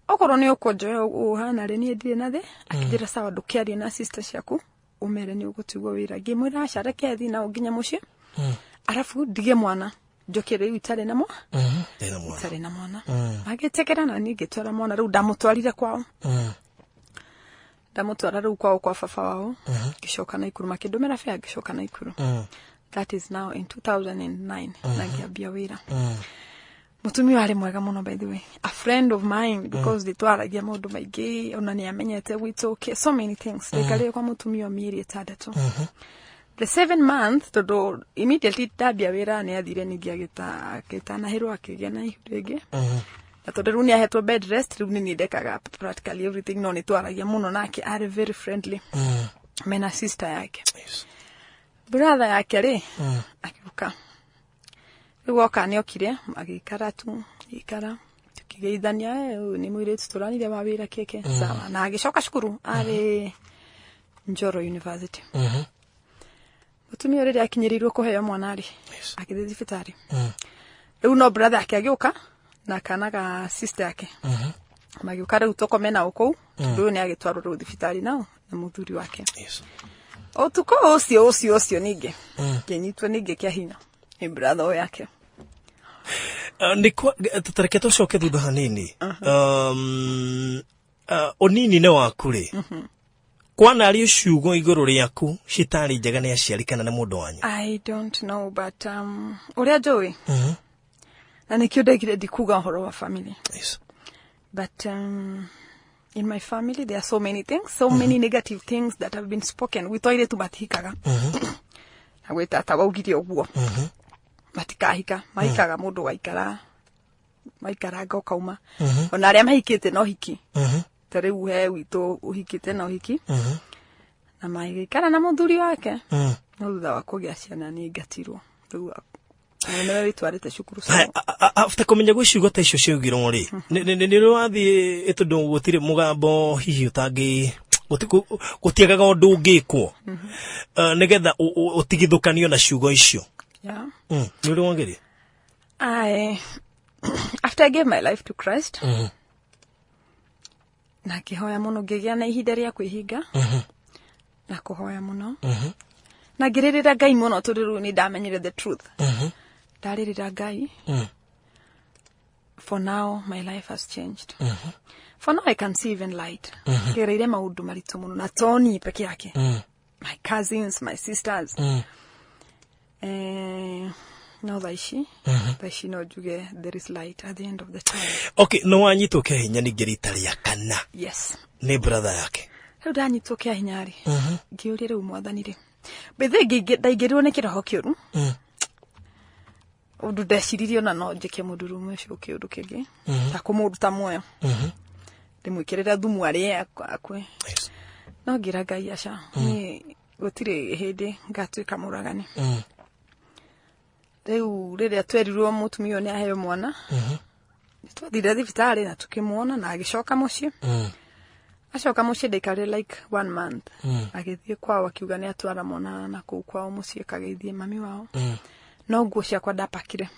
okorwo nĩ ũkũnjoya ũhana rĩ, niĩ ndirĩ na thĩ. Akĩnjĩra, "Sawa, ndũkĩarie na sister ciaku ũmere nĩ ũgũtigwo wĩra." Ngĩmwĩra aca, reke thiĩ nao nginya mũciĩ, arabu ndige mwana, njoke rĩu itarĩ na mwa Ndĩna mwana. Itarĩ na mwana. Magĩtĩkĩra na niĩ ngĩtwara mwana. Rĩu ndamũtwarire kwao, ndamũtwara rĩu kwao kwa baba wao, ngĩcoka Naikuru. Makĩndũmĩra bea, ngĩcoka Naikuru. That is now in 2009, na ngĩambia wĩra. Mũtumia arĩ mwega mũno, by the way, a friend of mine, because nĩ twaragia maũndũ maingĩ, ona nĩ amenyete gwitũ so many things. Ndaikarire kwa mũtumia mĩeri 6, the 7 month, tondũ immediately ndambia wĩra nĩ athire ningĩ agĩtanahĩrwo, akĩgĩa na ihu rĩngĩ. Na tondũ rĩu nĩ ahetwo bed rest, rĩu nĩ niĩ ndekaga practically everything, no nĩ twaragia mũno nake, arĩ very friendly mena sister yake. Brother yake rĩ agĩũka. Rĩu oka, nĩ okire agĩikara tu, agĩikara tukĩgeithania, "Eh, ũyũ nĩ mũirĩtu tũranire wa wĩra keke." Sawa. Na agĩcoka cukuru, arĩ Njoro University. Mũtumia ũyũ rĩrĩa akinyĩrĩirwo kũheo mwana rĩ, agĩthiĩ thibitarĩ. Rĩu no brother yake agĩũka na kana ga sister yake magĩũka, rĩu tũkome nao kũu, tondũ ũyũ nĩ agĩtwarwo rĩu thibitarĩ nao na mũthuri wake. Ũtukũ ũcio ningĩ ngĩnyitwo ningĩ kĩa hinya nĩ brother ũyũ yake. Nĩ kwa tareke tũcoke thutha hanini. Ũnini-inĩ waku rĩ, kwanario ciugo igũrũ rĩaku citarĩ njega nĩ aciari kana nĩ mũndũ wanyu? I don't know, but ũrĩa njũĩ, na nĩkĩo ndaigire ndikuga ũhoro wa family, but in my family there are so many things, so many negative things that have been spoken. Gwitũ airĩtu matihikaga, na gwĩ tata waugire ũguo, matikahika, mahikaga mũndũ waikara maikaranga ũkauma, ona arĩa mahikĩte no hiki. Ta rĩu he witũ ũhikĩte na ũhiki na magĩikara na mũthuri wake, no thutha wa kũgĩa ciana nĩ ingatirwo. Rĩu nĩwe wĩtwarĩte cukuru. So Haya, after kũmenya gwĩ ciugo ta icio ciaugirwo rĩ, nĩ rĩ wathiĩ, tondũ gũtirĩ mũgambo hihi ũtangĩ gũtiagaga ũndũ ũngĩkwo nĩgetha ũtigithũkanio na ciugo icio? Yeah. Nĩ ũrĩ wageria? After I gave my life to Christ na ngĩhoya mũno, ngĩgĩa na ihinda rĩa kwĩhinga na kũhoya mũno, na ngĩrĩrĩra Ngai mũno, tondũ rĩu nĩ ndamenyire the truth. Ndarĩrĩra Ngai. For now my life has changed. For now I can see even light. Ngereire maũndũ maritũ mũno, na to niĩ peke yake, my cousins, my sisters. No thaa ici no njuge there is light at the end of the tunnel. Okay, no wanyitwo kĩa hinya ningĩ rita rĩa kana? Yes. Nĩ brother yake? Rĩu ndanyitwo kĩa hinya rĩ, ngĩũria rĩu Mwathani rĩ mbĩthĩ ndaingĩrirwo nĩ kĩroho kĩũru, ũndũ ndeciririe ona no njĩke mũndũrũme ũcio kĩũndũ kĩngĩ ta kũmũruta muoyo, ndĩmwĩkĩrĩre thumu arĩe akue. No ngĩra Ngai, aca, niĩ gũtirĩ hĩndĩ ngatuĩka mũragani. Rĩu rĩrĩa twerirwo mũtumia ũyũ nĩ aheo mwana, nĩ twathire thibitarĩ na tũkĩmuona na agĩcoka mũciĩ. Acoka mũciĩ ndaikarire like one month, agĩthiĩ kwao, akiuga nĩ atwara mwana na kũu kwao mũciĩ kageithie mami wao. No nguo ciakwa ndapakire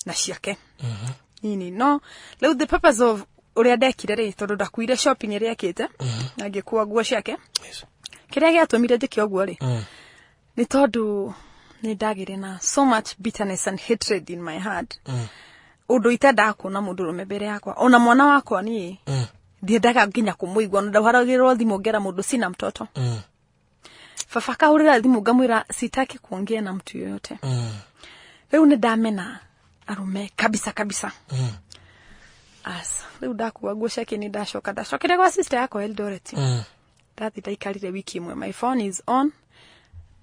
na ciake nini. No rĩu the purpose of ũrĩa ndekire rĩ, tondũ ndakuire shopping ĩrĩa ekĩte na ngĩkua nguo ciake. Kĩrĩa gĩatũmire njĩke ũguo rĩ, nĩ tondũ nĩ ndagĩire na so much bitterness and hatred in my heart, ũndũ itendaga kuona mũndũrũme mbere yakwa, ona mwana wakwa niĩ ndiendaga nginya kũmũigua. Ona ndahũragĩrwo thimũ ngera mũndũ sina mtoto. Baba akahũrĩra thimũ ngamwĩra sitaki kuongea na mtu yoyote. Rĩu nĩ ndamena arume kabisa kabisa. As rĩu ndakua nguo ciake, nĩ ndacoka ndacokire gwa sister yakwa Eldoret. Ndathi ndaikarire wiki ĩmwe, my phone is on,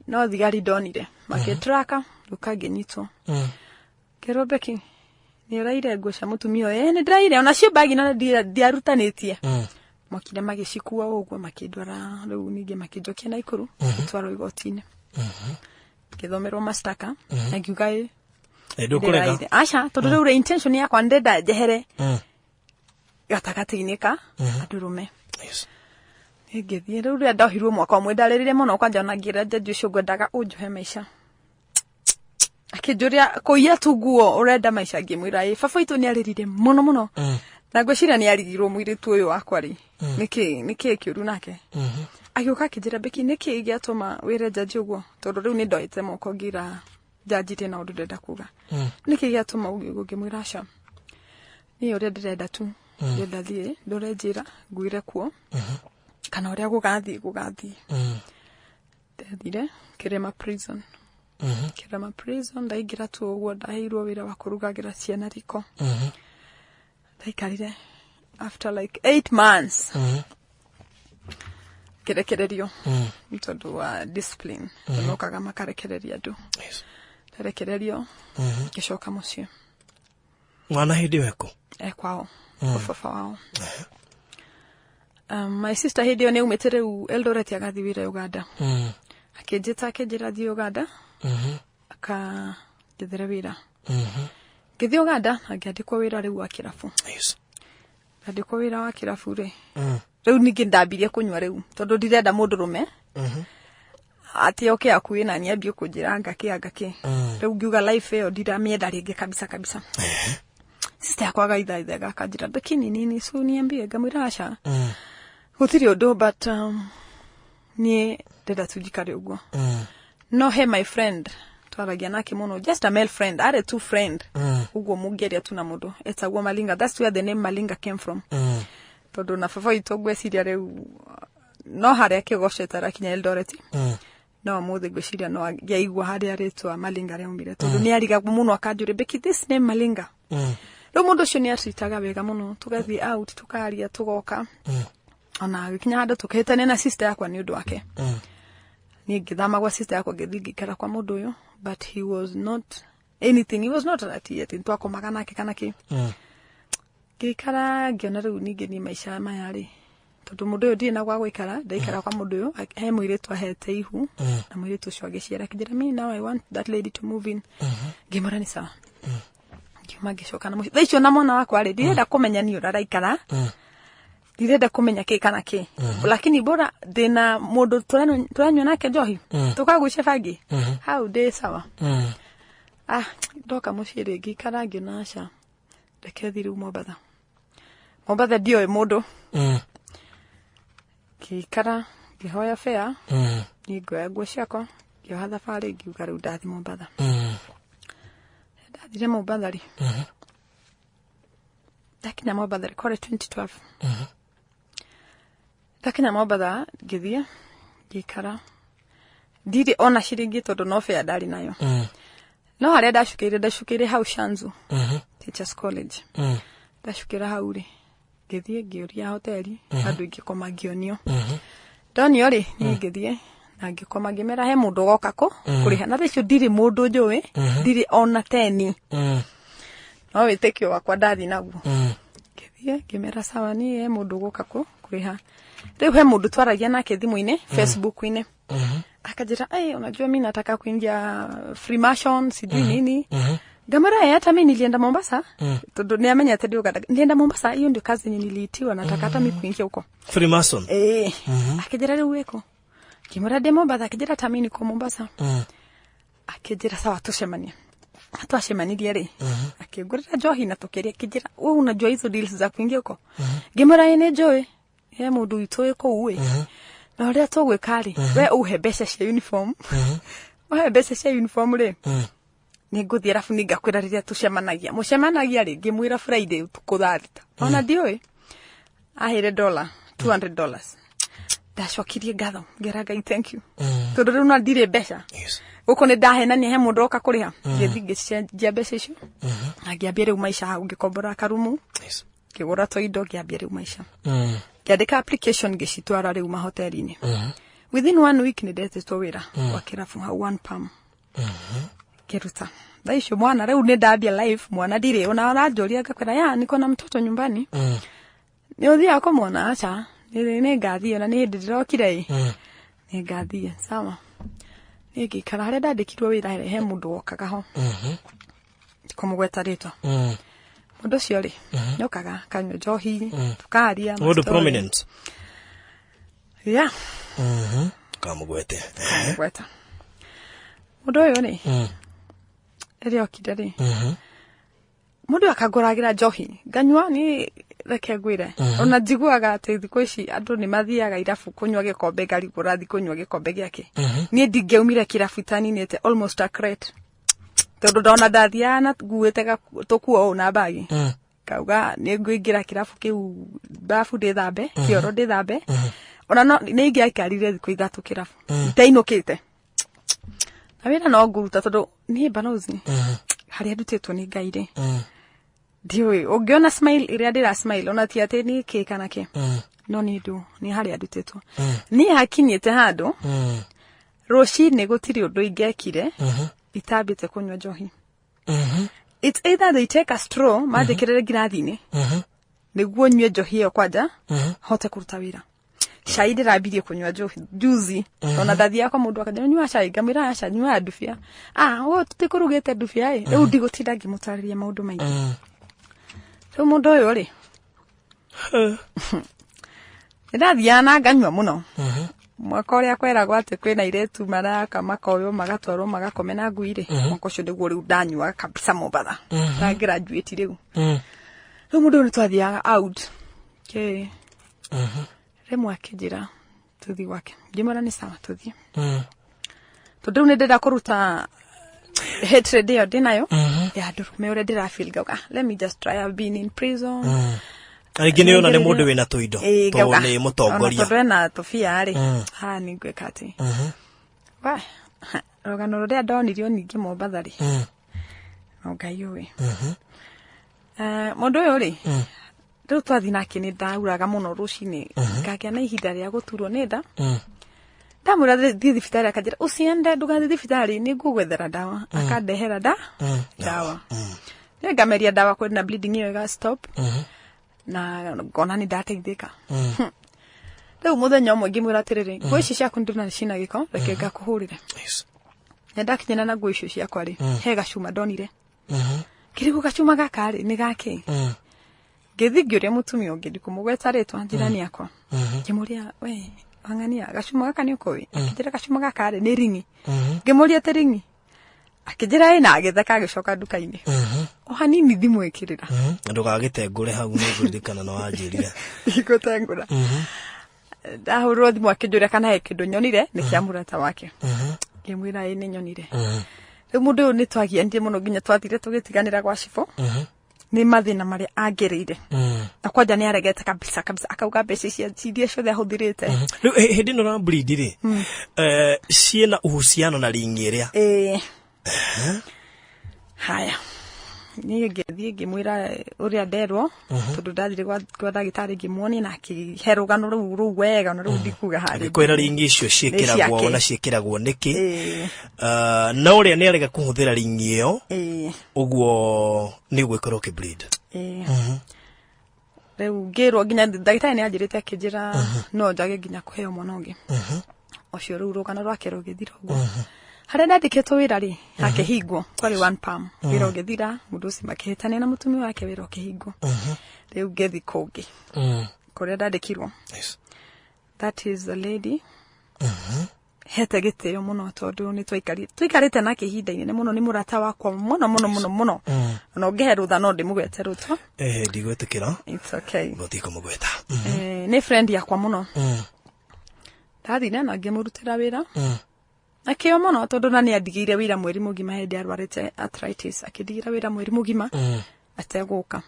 no thigari ndonire makĩtraka rũka ngĩnyitwo. Ngĩrwo, "Becky, nĩ ũraire nguo cia mũtumia ũyũ?" "Ĩ, nĩ ndĩraire onacio bagi, no ndiarutanĩtie." Mokire magĩcikua ũguo makĩndwara. Rĩu ningĩ makĩnjokia Naikuru, ngĩtwarwo igoti-inĩ, ngĩthomerwo mashtaka na ngiuga ĩ. Ndũkũrega. Ndĩraire. Aca, tondũ rĩu rĩ, intention yakwa ndenda njehere gatagatĩ-inĩ ka andũrũme. Ngĩthiĩ. Rĩu rĩrĩa ndohirwo mwaka ũmwe, ndarĩrire mũno kwanja, ona ngĩra jaji ũcio ngwendaga ũnjohe maica. Akĩnjũria, "Kũiya tu nguo ũrenda maica?" Ngĩmwĩra ĩ. Baba witũ nĩ arĩrire mũno mũno na ngwĩciria nĩ arigirwo mũirĩtu ũyũ wakwa rĩ, nĩkĩ kĩũru nake. Agĩũka akĩnjĩra, "Becky, nĩkĩ gĩatũma wĩre jaji ũguo?" Tondũ rĩu nĩ ndoete moko ngĩra jaji ndĩ na ũndũ ndĩrenda kuga. "Nĩkĩ gĩatũma uge ũguo?" Ngĩmwĩra aca, niĩ ũrĩa ndĩrenda tu, ndĩrenda thiĩ ndore njĩra nguire kuo kana ũrĩa gũgathiĩ gũgathiĩ. Ndathire Kirema Prison. Kirema Prison ndaingĩra tu ũguo, ndaheirwo wĩra wa kũrugagĩra ciana riko. Ndaikarire after like 8 months, ngĩrekererio nĩ tondũ wa discipline. Mokaga makarekereria andũ. Ndarekererio, ngĩcoka mũciĩ. Mwana hĩndĩ ĩyo eko? E kwao, kwa baba wao. My sister hĩndĩ ĩyo nĩ aumĩte rĩu Eldoret agathiĩ wĩra Uganda. Akĩnjĩta akĩnjĩra thiĩ Uganda akanjethere wĩra. Ngĩthiĩ Uganda na ngĩandĩkwo wĩra rĩu wa kĩrabu. Ndandĩkwo wĩra wa kĩrabu rĩ, rĩu ningĩ ndambirie kũnyua rĩu tondũ ndirenda mũndũrũme atĩ oke akuĩ na niambie kũnjĩra ngakĩ angakĩ. Rĩu ngiuga life ĩyo ndiramĩenda rĩngĩ kabisa kabisa. Sister yakwa agaithaithaga akanjĩra, "Becky, ni nini? So niambie." Ngamwĩra aca, gũtirĩ ũndũ, but niĩ ndĩrenda tu njikare ũguo. No he my friend twaragia nake mũno, just a male friend, arĩ tu friend ũguo mũngĩaria tu na mũndũ etagwo Malinga. That's where the name Malinga came from, tondũ na baba witũ ngwĩciria rĩu no harĩa kĩgocete arakinya Eldoret, no ũmũthĩ ngwĩciria no angĩaigua harĩa rĩtwa Malinga rĩaumire, tondũ nĩ arigagwo mũno akanjũria, "Becky, this name Malinga?" Rĩu mũndũ ũcio nĩ atwitaga wega mũno, tũgathiĩ out, tũkaria, tũgoka, ona gĩkinya handũ tũkĩhĩtania na sister yakwa nĩ ũndũ wake. Niĩ ngĩthama gwa sister yakwa, ngĩthiĩ ngĩikara kwa mũndũ ũyũ, but he was not anything, he was not ati ati twakomaga nake kana kĩ. Ngĩikara ngĩona rĩu ningĩ niĩ maica maya rĩ, tondũ mũndũ ũyũ ndirĩ na gwa gũikara, ndaikara kwa mũndũ ũyũ. He mũirĩtu ahete ihu na mũirĩtu ũcio agĩciara, akĩnjĩra, "Me now I want that lady to move in." Ngĩmwĩra nĩ sawa. Ngiuma ngĩcoka na mũciĩ. Thaa icio na mwana wakwa rĩ, ndirenda kũmenya niĩ ũrĩa araikara, ndirenda kũmenya kĩ kana kĩ, lakini bora ndĩna mũndũ tũranyua nake njohi, tũkagucia bangi hau, ndĩ sawa. Ah, ndoka mũciĩ rĩ, ngĩikara ngĩona aca, reke thiĩ rĩu Mombatha. Mombatha ndioĩ mũndũ. Ngĩikara ngĩhoya fare. Niĩ ngĩoya nguo ciakwa, ngĩoha thabarĩ, ngiuga rĩu ndathi Mombatha. Ndathire Mombatha rĩ, ndakinya Mombatha rĩ, kwarĩ 2012. Ndakinya Mombatha ngĩthiĩ ngĩikara, ndirĩ ona ciringi tondũ no fare ndarĩ nayo. No harĩa ndacukĩire, ndacukĩire hau Shanzu Teachers College. Ndacukĩra hau rĩ, ngĩthiĩ ngĩũria hoteli handũ ingĩkoma, ngĩonio. Ndonio rĩ, niĩ ngĩthiĩ na ngĩkoma, ngĩmera he mũndũ ũgoka kũ kũrĩha, na thaa icio ndirĩ mũndũ njũĩ, ndirĩ ona teni, no wĩtĩkio wakwa ndathiĩ naguo. Ngĩthiĩ ngĩmera sawa, niĩ he mũndũ ũgũka kũ kũrĩha. Rĩu he mũndũ twaragia nake thimũ-inĩ, Facebook-inĩ, akanjĩra, "Hey, unajua mi nataka kuingia Freemason, sijui nini." Ngamwĩra, "Eh, hata mi nilienda Mombasa," tondũ nĩ amenyete ndĩ Uganda. "Nilienda Mombasa, hiyo ndio kazi yenye niliitiwa, nataka hata mi kuingia huko." Freemason? Eh. Akĩnjĩra, "Rĩu wĩkũ?" Ngĩmwĩra ndĩ Mombasa. Akĩnjĩra, "Hata mi niko Mombasa." Akĩnjĩra sawa, tũcemanie. Twacemanirie rĩ, akĩngũrĩra njohi na tũkĩrĩa, akĩnjĩra, "We unajua hizo deals za kuingia huko?" Ngĩmwĩra, "Ĩ, nĩ njũĩ, he mũndũ witũ wĩ kũu ĩ, na ũrĩa tũgwĩka rĩ, we ũhe mbeca cia uniform, ũhe mbeca cia uniform rĩ, nĩ ngũthiĩ, arabu nĩ ngakwĩra rĩrĩa tũcemanagia." Mũcemanagia rĩ? Ngĩmwĩra Friday ũtukũ thaa 6. Ona ndiũĩ aheire dollar, $200. Ndacokirie ngatho, ngĩra Ngai thank you, tondũ rĩu no ndirĩ mbeca. Gũkũ nĩ ndahenania he mũndũ oka kũrĩha. Ngĩthiĩ ngĩcenjia mbeca icio na ngĩambia rĩu maica hau, ngĩkombora karumu, ngĩgũra tũindo, ngĩambia rĩu maica. Ngĩandĩka application, ngĩcitwara rĩu mahoteli-inĩ. Within one week nĩ ndetĩtwo wĩra gwa kĩrabu hau One Palm, ngĩruta. Thaa icio mwana rĩu nĩ ndambia life, mwana ndirĩ ona aranjũria, ngakwĩra, "Ya, niko na mtoto nyumbani." "Nĩ ũthiaga kũmuona?" "Aca, nĩ ngathiĩ, ona nĩ hĩndĩ ndĩrokire ĩ, nĩ ngathiĩ." Sawa. Niĩ ngĩikara harĩa ndandĩkirwo wĩra. He mũndũ wokaga ho, kũmũgweta rĩtwa. Mũndũ ũcio rĩ, nĩokaga akanyua njohi, tukaria Mũndũ ma-story. prominent. Yeah. Kamũgwete. Kũmũgweta. Mũndũ ũyũ rĩ, rĩrĩa okire rĩ, mũndũ ũyũ akangũragĩra njohi nganyua. Ni reke ngwĩre, ona njiguaga atĩ thikũ ici andũ nĩ mathiaga irabu kũnyua gĩkombe, ngarigwo ũrathiĩ kũnyua gĩkombe gĩake. Niĩ ndingĩaumire kĩrabu itaninĩte almost a crate, tondũ ndona ndathiaga na nguĩte tũkuo ũũ na mbagi, kauga nĩ ngũingĩra kĩrabu kĩu, babu ndĩthambe, kĩoro ndĩthambe. Ona no nĩ ingĩaikarire thikũ 3 kĩrabu itainũkĩte, na wĩra no ngũruta, tondũ niĩ balozi harĩa ndutĩtwo nĩ Ngai rĩ, ndiũĩ ũngĩona smile ĩrĩa ndĩra smile, ona ti atĩ nĩ kĩ kana kĩ, no nĩ ndũ nĩ harĩa ndutĩtwo. Niĩ hakinyĩte handũ rũcinĩ gũtirĩ ũndũ ingĩekire itambĩte kũnyua njohi. It's either they take a straw manjĩkĩrĩre ngirathi-inĩ nĩguo nyue njohi ĩyo kwanja hote kũruta wĩra. Cai ndĩrambirie kũnyua njohi juzi, ona ndathiaga kwa mũndũ akanja, "Nyua cai," ngamwĩra, "Aca, nyua ndubia." "Ah, ũũ tũtikũrugĩte ndubia ĩ." Rĩu ndigũtinda ngĩmũtarĩria maũndũ maingĩ. Rĩu mũndũ ũyũ rĩ, nĩndathiaga na nganyua mũno. Mwaka ũrĩa kweragwo atĩ kwĩna airĩtu maraka makoywo magatwarwo magakome na ngui rĩ, mwaka ũcio nĩguo rĩu ndanyuaga kabisa Mombatha, ndagraduate rĩu. Rĩu mũndũ ũyũ nĩtwathiaga out kĩ rĩmwe, akĩnjĩra tũthiĩ gwake. Ngĩmwĩra nĩ sawa, tũthiĩ, tondũ rĩu nĩ ndĩrenda kũruta hatred ĩyo ndĩnayo ya ndũrũme ũrĩa ndĩrafeel. Ngauga, "Ah, let me just try, I've been in prison." Rĩngĩ nĩ ona nĩ mũndũ wĩna tũindo, Ĩĩ, tondũ ngauga, nĩ ona mũtongoria. Tondũ ena tũbia rĩ, haha nĩ ngwĩka atĩ wa rũgano rũrĩa ndonirio ningĩ Mombatha rĩ, no Ngai ũĩ. Mũndũ ũyũ rĩ, rĩu twathiĩ nake, nĩ ndauraga mũno rũcinĩ, ngagĩa na ihinda rĩa gũturwo nĩ nda. Ndamwĩra thiĩ thibitarĩ, akanjĩra, "Usiende, ndũgathiĩ thibitarĩ, nĩ ngũgwethera ndawa." Akandehera ndawa, nĩ ngameria ndawa kwĩ na bleeding ĩyo ĩga stop, na ngona nĩ ndateithĩka. Rĩu mũthenya ũmwe ngĩmwĩra atĩrĩrĩ, "Nguo ici ciaku ndĩrona cina gĩko, reke ngakũhũrĩre." Na ndakinyana na nguo icio ciakwa rĩ, he gacuma ndonire. Kĩrĩgũ gacuma gaka rĩ, nĩ gakĩ? Ngĩthiĩ ngĩũria mũtumia ũngĩ, ndikũmũgweta rĩtwa, njirani yakwa. Ngĩmũria, "We wang'ania, gacuma gaka nĩ ũkoĩ?" Akĩnjĩra gacuma gaka rĩ nĩ ringi. Ngĩmũria atĩ ringi? Akĩnjĩra ĩ, na agĩtheka, agĩcoka nduka-inĩ. O hanini thimũ ĩkĩrĩra. Ndũgagĩtengũre hau, nĩ ngũririkana na wanjĩrire. Ndigũtengũra. Ndahũrĩrwo thimũ akĩnjũria kana he kĩndũ nyonire nĩ kĩa mũrata wake. Ngĩmwĩra ĩ, nĩ nyonire. Rĩu mũndũ ũyũ nĩ twagianire mũno nginya twathire tũgĩtiganĩra gwa cibũ, nĩ mathĩna marĩa angereire, na kwanja nĩ aregete kabisa kabisa, akauga mbeca ici iria ciothe ahũthĩrĩte. Rĩu hĩndĩ ĩno ra bleed rĩ, ciĩna uhusiano na ringi ĩrĩa? Ĩĩ. Haya, niĩ ngĩthiĩ ngĩmwĩra ũrĩa nderwo, tondũ ndathire kwa ndagĩtarĩ, ngĩmuonia na akĩhe rũgano rũu wega, na rĩu ndikuga harĩ. Agĩkwĩra ringi icio ciĩkĩragwo ciake. Na ciĩkĩragwo nĩkĩ? Ĩĩ. Na ũrĩa nĩ arega kũhũthĩra ringi ĩyo, Ĩĩ. ũguo nĩ ũgwĩkorwo ũkĩ bleed. Ĩĩ. Rĩu ngĩrwo nginya ndagĩtarĩ nĩ anjĩrĩte, akĩnjĩra no njage nginya kũheo mwana ũngĩ ũcio. Rĩu rũgano rwake rũgĩthira ũguo. Harĩa ndandĩkĩtwo wĩra rĩ, hakĩhingwo, kwarĩ One Palm. Wĩra ũgĩthira, mũndũ ũcio makĩhĩtania na mũtumia wake, wĩra ũkĩhingwo. Rĩu ngĩthi kũngĩ kũrĩa ndandĩkirwo. That is a lady. Hete gĩtĩo mũno tondũ nĩ twaikarĩte nake ihinda inene mũno, nĩ mũrata wakwa mũno mũno mũno mũno. Ona ũngĩhe rũtha no ndĩmũgwete rũtwa. Ndigwĩtĩkĩra. It's okay. Gũtikũmũgweta. Nĩ friend yakwa mũno. Ndathire na ngĩmũrutĩra wĩra na kĩo mũno tondũ na nĩ andigĩire wĩra mweri mũgima hĩndĩ arwarĩte arthritis, akĩndigĩra wĩra mweri mũgima ategũka.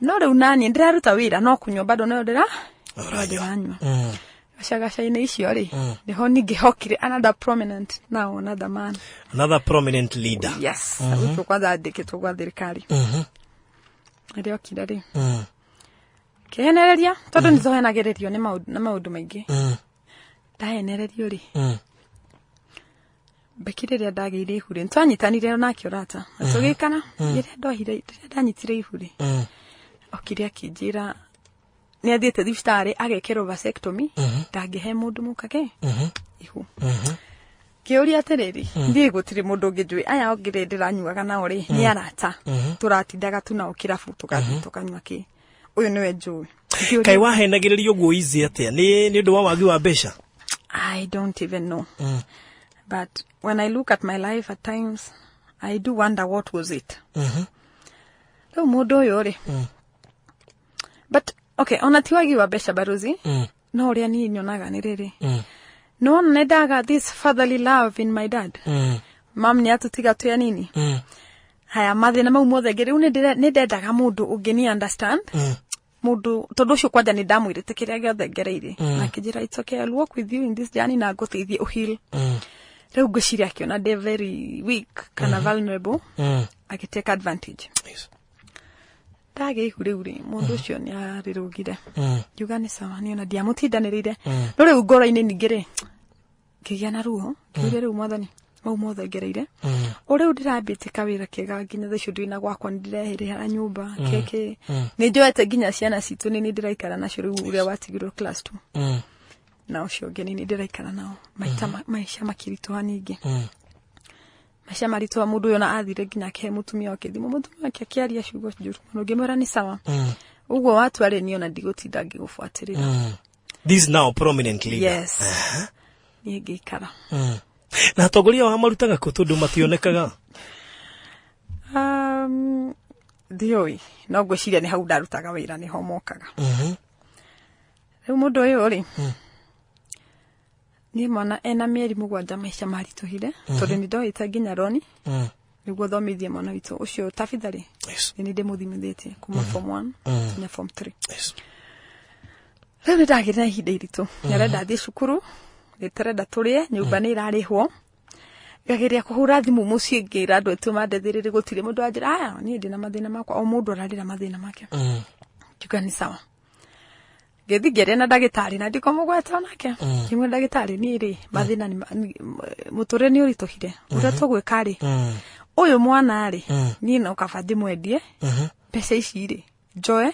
No rĩu naniĩ ndĩraruta wĩra no kũnyua bado no ndĩra no Ũranyua. ndĩranyua. Gacagaca-inĩ icio rĩ, nĩho ningĩ hokire another prominent, now another man. Another prominent leader. Yes, mm kwanza andĩkĩtwo gwa thirikari. Rĩrĩa okire rĩ, kĩhenereria tondũ nĩ tũhenagĩrĩrio nĩ maũndũ na maũndũ maingĩ. Ndahenererio rĩ, Beki rĩrĩa ndagĩire ihu rĩ, nĩtwanyitanire nake ũrata na tũgĩikara. Rĩrĩa ndohire, rĩrĩa ndanyitire ihu rĩ, okire akĩnjĩra nĩ athiĩte thibitarĩ agekĩrwo vasectomy, ndangĩhe mũndũ mũkake ihu. Ngĩũria atĩrĩrĩ, niĩ gũtirĩ mũndũ ũngĩ njũĩ, aya ũngĩ rĩ ndĩranyuaga nao rĩ nĩ arata tũratindaga tu nao kĩrabu, tũgathiĩ tũkanyua kĩ, ũyũ nĩwe njũĩ. Ngĩũria- Kaĩ wahenagĩrĩrio ũguo easy atĩa? Nĩ ũndũ wa wagi wa mbeca? I don't even know. But when I look at my life at times, I do wonder what was it. Rĩu mũndũ ũyũ rĩ, but okay, ona ti wagi wa mbeca baruzi, no ũrĩa niĩ nyonaga nĩ rĩrĩ, nĩwona nĩ ndaga this fatherly love in my dad. Mam nĩ atũtiga twĩ anini. Haya mathĩna mau mothe ngĩ rĩu nĩ ndendaga mũndũ ũngĩ ni understand, mũndũ tondũ ũcio kwanja nĩ ndamwĩrĩte kĩrĩa gĩothe ngereire, na akĩnjĩra, "It's okay, I'll walk with you in this journey na ngũteithie ũheal." Rĩu ngwĩciria akĩona ndĩ very weak kana vulnerable, agĩtake advantage. Ndagĩa ihu rĩu rĩ, mũndũ ũcio nĩ arĩrũgire. Ngiuga nĩ sawa, niĩ ona ndiamũtindanĩrĩire, no rĩu ngoro-inĩ ningĩ rĩ ngĩgĩa na ruo, ngĩũria rĩu Mwathani, mau mothe ngereire, o rĩu ndĩrambĩtie kawĩra kega, nginya thaa icio ndĩ na gwakwa, nĩ ndĩrehĩrĩra nyũmba keke, nĩ njoete nginya ciana citũ, nĩ niĩ ndĩraikara nacio rĩu, ũrĩa watigirwo class 2 na ũcio ũngĩ, nĩ niĩ ndĩraikara nao. Maita maica makĩritũha ningĩ, maica maritũha. Mũndũ ũyũ ona athire nginya akĩhe mũtumia wake thimũ, mũtumia wake akĩaria ciugo njũru mũno. Ngĩmwĩra nĩ sawa, ũguo watua rĩ, niĩ ona ndigũtinda ngĩgũbuatĩrĩra. This now prominent leader. Yes, niĩ ngĩikara. Na atongoria ao marutaga kũ tondũ mationekaga? Ndiũĩ, no ngwĩciria nĩ hau ndarutaga wĩra nĩho mokaga. Rĩu mũndũ ũyũ rĩ, niĩ mwana ena mĩeri 7 maica maritũhire tondũ nĩ ndoete nginya roni nĩguo thomithie mwana witũ ũcio Tabitha rĩ. Nĩ nĩ ndĩmũthimithĩtie kuma form 1 nginya form 3. Rĩu nĩ ndagĩrĩ na ihinda iritũ, nĩ arenda athiĩ cukuru, nĩ tũrenda tũrĩe, nyũmba nĩ ĩrarĩhwo. Ngageria kũhũra thimũ mũciĩ ngĩra andũ aitũ mandeithĩrĩrie, gũtirĩ mũndũ wanjĩra, aya niĩ ndĩna mathĩna makwa, o mũndũ ararĩra mathĩna make. Ngiuga nĩ sawa, ngĩthiĩ ngĩaria na ndagĩtarĩ na ndikomũgweta onake, ngĩmwĩra, "Ndagĩtarĩ, niĩ rĩ mathĩna nĩ mũtũrĩre nĩ ũritũhire, ũrĩa tũgwĩka rĩ, ũyũ mwana rĩ, niĩ no kaba ndĩmwendie, mbeca ici rĩ njoe,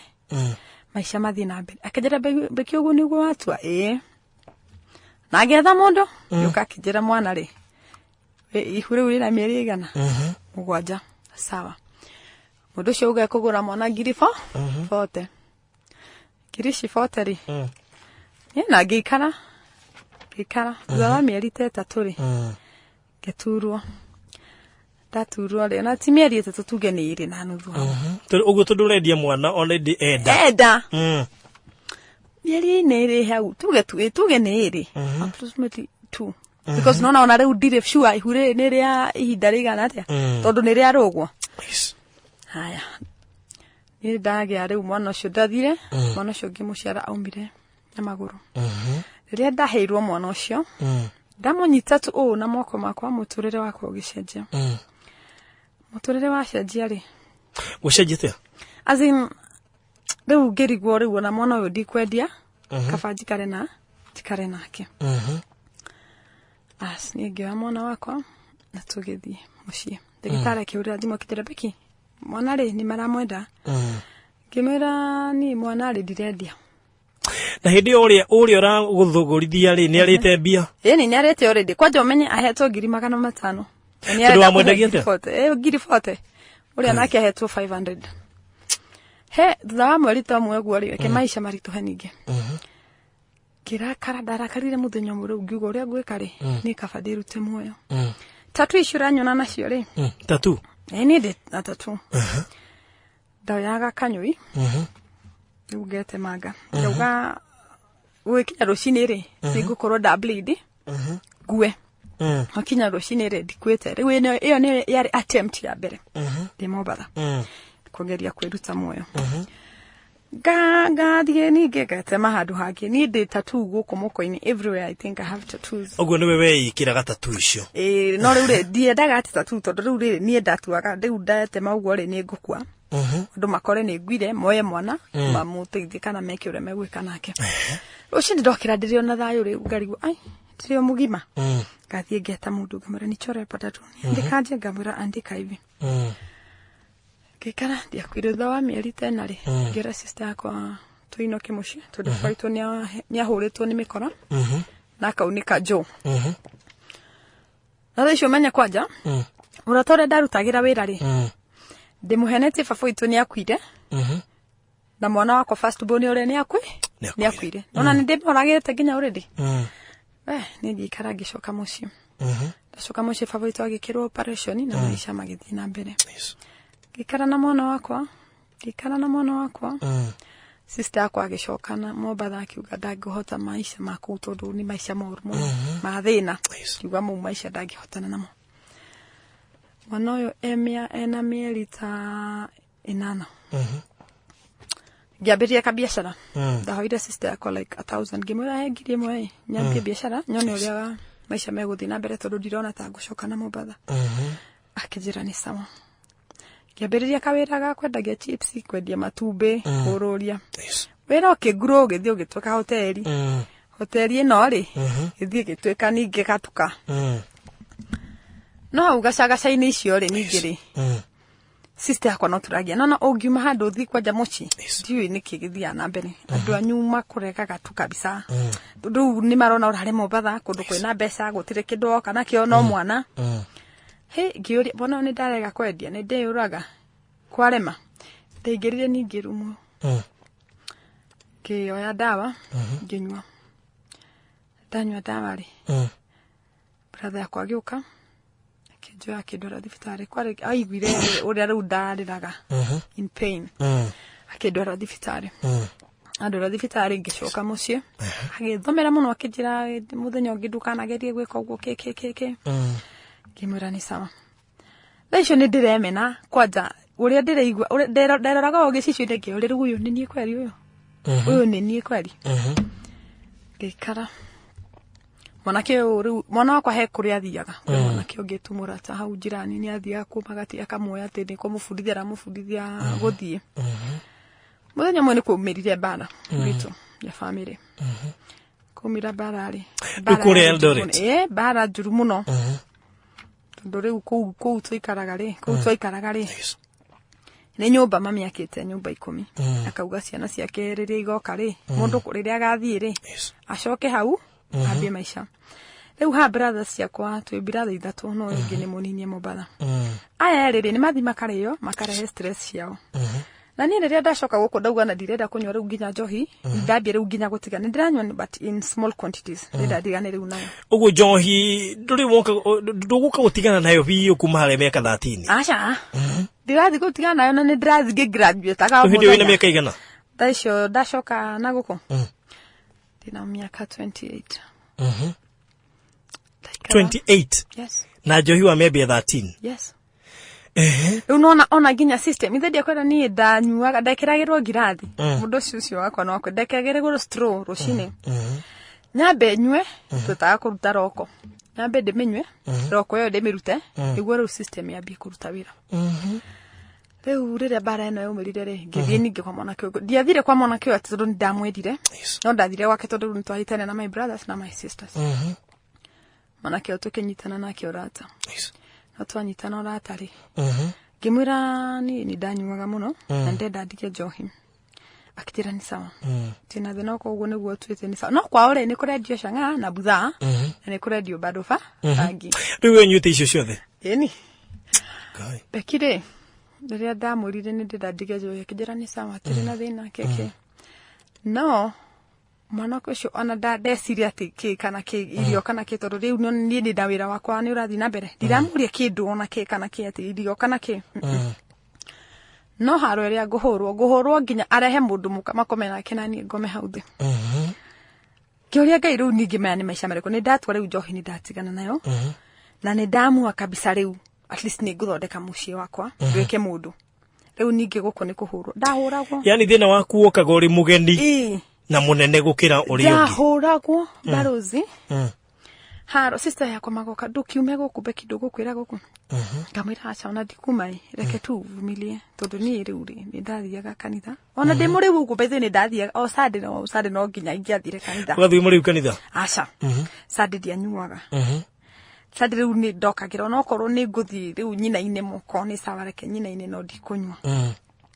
maica mathiĩ na mbere." Akĩnjĩra, "Beki, ũguo nĩguo watua?" "Ĩĩ." Na ngĩetha mũndũ gĩũka akĩnjĩra, "Mwana rĩ, ihu rĩu rĩna mĩeri ĩigana?" "7." "Sawa." Mũndũ ũcio uga ekũgũra mwana ngiri 40, ngiri ici 40 rĩ, niĩ na ngĩikara ngĩikara. Thutha wa mĩeri ta 3 rĩ, ngĩturwo. Ndaturwo rĩ, na ti mĩeri 3, tuge nĩ 2.5 hau. Ũguo tondũ ũrendia mwana ona ĩndĩ enda. Enda. Mĩeri-inĩ ĩrĩ hau, tuge tuge nĩ 2, approximately 2, because nona ona rĩu ndirĩ sure ihu rĩrĩ nĩ rĩa ihinda rĩigana atĩa, tondũ nĩ rĩa rũgwo. Haya, niĩ ndagĩa rĩu mwana ũcio, ndathire mwana ũcio ngĩmũciara, aumire na magũrũ. Rĩrĩa ndaheirwo mwana ũcio, ndamũnyita tu ũũ na moko makwa, mũtũrĩre wakwa ũgĩcenjia. Mũtũrĩre wacenjia rĩ, Gũcenjia atĩa? As in, rĩu ngĩrigwo, rĩu ona mwana ũyũ ndikwendia, kaba njikare nake. As niĩ ngĩoya mwana wakwa na tũgĩthiĩ mũciĩ. Ndagĩtarĩ akĩhũrĩra thimũ akĩnjĩra, "Beki, mwana rĩ nĩ maramwenda." Ngĩmwĩra, "Niĩ mwana rĩ ndirendia." Na hĩndĩ ĩyo ũrĩa ũragũthũgũrithia rĩ, nĩ arĩte mbia? Ĩni, nĩ arĩte already. Kwanja ũmenye ahetwo ngiri 500. Na nĩ Tondũ arenda wamwendagia kũhe atĩa? 40. Ngiri 40, ũrĩa nake ahetwo 500. He thutha wa mweri ta ũmwe ũguo rĩ, reke maica maritũhe ningĩ. Ngĩrakara, ndarakarire mũthenya ũmwe rĩu ngiuga ũrĩa ngwĩka rĩ, nĩ kaba ndĩrute muoyo. Tattoo icio ũranyona nacio rĩ, Tattoo. Ĩ niĩ ndĩ na tattoo. Ndoyaga kanyũi rĩu ngetemanga, ngauga gũgĩkinya rũcinĩ rĩ, nĩngũkorwo nda bleed ngue. Gwakinya rũcinĩ rĩ, ndikuĩte. Rĩu ĩyo nĩyo yarĩ attempt ya mbere ndĩ Mombatha, kũgeria kwĩruta muoyo. Ngathiĩ ningĩ ngetema handũ hangĩ. Niĩ ndĩ tattoo gũkũ moko-inĩ, everywhere. I think I have tattoos. Ũguo nĩwe weikĩraga tattoo icio? Ĩĩ, no rĩu rĩ, ndiendaga atĩ tattoo, tondũ rĩu rĩ, niĩ ndatuaga rĩu ndetema ũguo rĩ, nĩ ngũkua, andũ makore nĩ nguire, moye mwana mamũteithie kana meke ũrĩa megwĩka nake. Rũcinĩ ndokĩra ndĩrĩ ona thayũ, rĩu ngarigwo, ai, ndĩrĩ o mũgima. Ngathiĩ ngeta mũndũ, ngamwĩra nichore hapa tattoo, andĩka nje, ngamwĩra andĩka hivi. Ngĩikara ndiakuire. Thutha wa mĩeri ta ĩna rĩ, ngĩra sister yakwa tũinũke mũciĩ, tondũ baba witũ nĩahũrĩtwo nĩ mĩkora na akaunĩka njo. Na thaa icio menye kwanja mũrata ũrĩa ndarutagĩra wĩra rĩ, ndĩmũhenetie baba witũ nĩakuire na mwana wakwa first born ũrĩa nĩakui. Nĩakuire. Nĩakuire, nona nĩ ndĩmoragĩte nginya already. Niĩ ngĩikara ngĩcoka mũciĩ. Ndacoka mũciĩ, baba witũ agĩkĩrwo operation na maica magĩthiĩ na mbere. Ngĩikara na mwana wakwa, ngĩikara na mwana wakwa. Sister yakwa agĩcoka na Mombatha, akiuga ndangĩhota maica ma kũu tondũ nĩ maica moru mũno ma thĩna. Akiuga mau maica ndangĩhotana namo. Mwana ũyũ ena mĩeri ta 8, ngĩambĩrĩria kabiacara. Ndahoire sister yakwa like 1,000, ngĩmwĩra he 1,000 ĩ nyambie biacara, nyone ũrĩa maica megũthiĩ na mbere, tondũ ndirona ta ngũcoka na Mombatha. Akĩnjĩra nĩ sawa. Ngĩambĩrĩria kawĩra ga kwendagia chips, kwendia matumbĩ, kũrũria. Wĩra ũkĩngurwo, ũgĩthiĩ ũgĩtuĩka hoteli. Hoteli ĩno rĩ, ĩthiĩ ĩgĩtuĩka ningĩ gatuka. No hau gacagaca-inĩ icio rĩ, ningĩ rĩ, sister yakwa no tũragia nona ũngiuma handũ ũthiĩ kwanja mũciĩ, ndiũĩ nĩkĩ gĩthiaga na mbere, andũ anyu makũregaga tu kabisa, tondũ rĩu nĩ marona ũrarĩ Mombatha kũndũ kwĩna mbeca, gũtirĩ kĩndũ woka nakĩo no mwana. He ngĩũria mwana ũyũ, nĩ ndarega kwendia, nĩ ndĩyũraga, kwarema. Ndaingĩrire ningĩ rumu, ngĩoya ndawa ngĩnyua. Ndanyua ndawa rĩ, brother yakwa agĩũka, akĩnjoya, akĩndwara thibitarĩ. Kwarĩ aiguire ũrĩa rĩu ndarĩraga in pain, akĩndwara thibitarĩ. Andwara thibitarĩ, ngĩcoka mũciĩ, agĩthomera mũno, akĩnjĩra mũthenya ũngĩ ndũkanagerie gwĩka ũguo, kĩ kĩ kĩ kĩ. Ngĩmwĩra nĩ sawa. Thaa icio nĩ ndĩremena kwanja ũrĩa ndĩraigua, nderoraga o gĩcicio-inĩ, ngĩũria rĩu ũyũ nĩ niĩ kweri, ũyũ ũyũ nĩ niĩ kweri? Ngĩikara mwanake ũyũ, rĩu mwana wakwa he kũrĩa athiaga kwĩ mwanake ũngĩ tu mũrata hau njirani, nĩ athiaga kuma gati, akamuoya atĩ nĩ kũmũbundithia aramũbundithia gũthiĩ. Mũthenya ũmwe nĩ kwaumĩrire mbara gwitũ ya family. Kwaumĩra mbara rĩ, Rĩu kũrĩa Eldoret? Ĩ, mbara njuru mũno, tondũ rĩu kũu tũikaraga rĩ, kũu twaikaraga rĩ, nĩ nyũmba mami akĩte nyũmba 10. Akauga ciana ciake rĩrĩa igoka rĩ, mũndũ rĩrĩa agathiĩ rĩ, acoke hau ambie maica. Rĩu ha brothers ciakwa, twĩ brother ithatũ, no ũyũ ũngĩ nĩ mũnini e Mombatha. Aya erĩ rĩ, nĩ mathiĩ makarĩo, makarehe stress ciao. Na niĩ rĩrĩa ndacoka gũkũ, ndauga na ndirenda kũnyua rĩu nginya njohi. Ndambia rĩu nginya gũtiga, nĩ ndĩranyua but in small quantities, ndĩrenda ndigane rĩu nayo. Ũguo njohi ndũrĩ woka, ndũgũka gũtigana nayo biũ kuma harĩa mĩaka 13? Aca, ndirathiĩ gũtigana nayo, na nĩ ndĩrathiĩ ngĩgraduate-aga o Hĩndĩ ĩyo wĩna mũthenya. mĩaka igana? Thaa icio ndacoka na gũkũ ndĩna mĩaka 28. Ndaikara- 28? Yes. Na njohi wa mĩambia 13? Yes. Rĩu nona ona nginya system ithe ndiakwenda, niĩ ndanyuaga, ndekĩragĩrwo ngirathi, mũndũ ũcio ũcio wakwa no akwe, ndekĩragĩrwo straw rũcinĩ, nyambe nyue, twĩtaga kũruta roko, nyambe ndĩmĩnyue roko ĩyo, ndĩmĩrute nĩguo rĩu system yambie kũruta wĩra. Rĩu rĩrĩa mbara ĩno yaumĩrire rĩ, ngĩthiĩ ningĩ kwa mwanake ũyũ. Ndiathire kwa mwanake ũyũ atĩ tondũ nĩndamwendire, no ndathire gwake tondũ rĩu nĩtwahĩtania na my brothers na my sisters. Mwanake ũyũ tũkĩnyitana nake ũrata. No twanyitana ũrata rĩ, ngĩmwĩra niĩ nĩ ndanyuaga mũno na ndenda ndige njohi. Akĩnjĩra nĩ sawa, tina thĩna, okorwo ũguo nĩguo tuĩte nĩ sawa. No kwao rĩ, nĩ kũrendio chang'aa na buthaa na nĩ kũrendio bado ba bangi. Rĩu we nyuĩte icio ciothe? Ĩni. Ngai. Beki rĩ, rĩrĩa ndamwĩrire nĩ ndĩrenda ndige njohi, akĩnjĩra nĩ sawa, atirĩ na thĩna keke, no Mwanake ũcio ona ndeciria atĩ kĩ kana kĩ, irio kana kĩ, tondũ rĩu niĩ ndĩ na wĩra wakwa nĩ ũrathiĩ na mbere, ndiramũria kĩndũ ona kĩ kana kĩ, atĩ irio kana kĩ. No haro ĩrĩa ngũhũrwo nginya arehe mũndũ mũka makome nake na niĩ ngome hau thĩ. Ngĩũria Ngai, rĩu ningĩ maya nĩ maica marĩkũ? Nĩ ndatua rĩu njohi nĩ ndatigana nayo na nĩ ndamua kabisa rĩu at least nĩ ngũthondeka mũciĩ wakwa, nduĩke mũndũ. Rĩu ningĩ gũkũ nĩ kũhũrwo ndahũragwo. Yani thĩna waku wokaga ũrĩ mũgeni na mũnene gũkĩra ũrĩa ũngĩ. Ndahũragwo, barozi. Haro sister yakwa magoka, ndũkiume gũkũ, Beki, ndũgũkwĩra gũkũ. Ngamwĩra aca, ona ndikuma ĩ, reke tu vumilie, tondũ niĩ rĩu rĩ nĩ ndathiaga kanitha ona ndĩ mũrĩu ũguo. Bethe nĩ ndathiaga o Sunday, no Sunday no nginya ingĩathire kanitha. Ũgathiĩ mũrĩu kanitha? Aca, Sunday ndianyuaga. Sunday rĩu nĩ ndokagĩra, onokorwo nĩ ngũthiĩ rĩu nyina-inĩ moko nĩ sawa, reke nyina-inĩ, no ndikũnyua.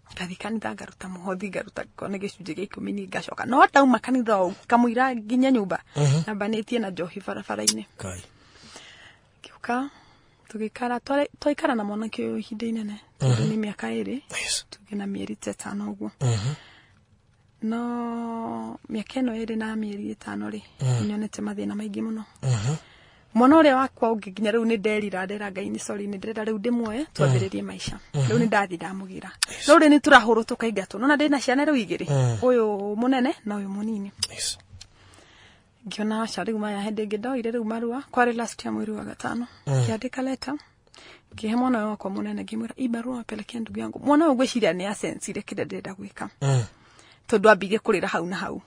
Ngathiĩ kanitha, ngaruta mũhothi, ngaruta korwo nĩ gĩcunjĩ gĩa 10 niĩ ngacoka, no ndauma kanitha o kamũira nginya nyũmba nyambanĩtie na njohi barabara-inĩ. Kai. Ngĩũka tũgĩikara, twaikara na mwanake ũyũ ihinda inene, tondũ nĩ mĩaka 2, tuge na mĩeri ta 5 ũguo. No mĩaka ĩno 2 na mĩeri 5 rĩ, nyonete mathĩna maingĩ mũno. Mwana ũrĩa wakwa ũngĩ nginya rĩu nĩ nderira, ndera Ngai nĩ sorry, nĩ ndĩrenda rĩu ndĩmuoye twambĩrĩrie maica. Rĩu nĩ ndathiĩ ndamũgĩra, no rĩu nĩ tũrahũrwo tũkaingatwo. Nona ndĩna ciana rĩu igĩrĩ, ũyũ mũnene na ũyũ mũnini. Ngĩona aca, rĩu maya hĩndĩ ĩngĩ ndoire rĩu marua kwarĩ last year mweri wa gatano, ngĩandĩka leta, ngĩhe mwana ũyũ wakwa mũnene, ngĩmwĩra, "Hii barua pelekea ndugu yangu." Mwana ũyũ ngwĩciria nĩ acensire kĩrĩa ndĩrenda gwĩka, tondũ ambire kũrĩra hau na hau.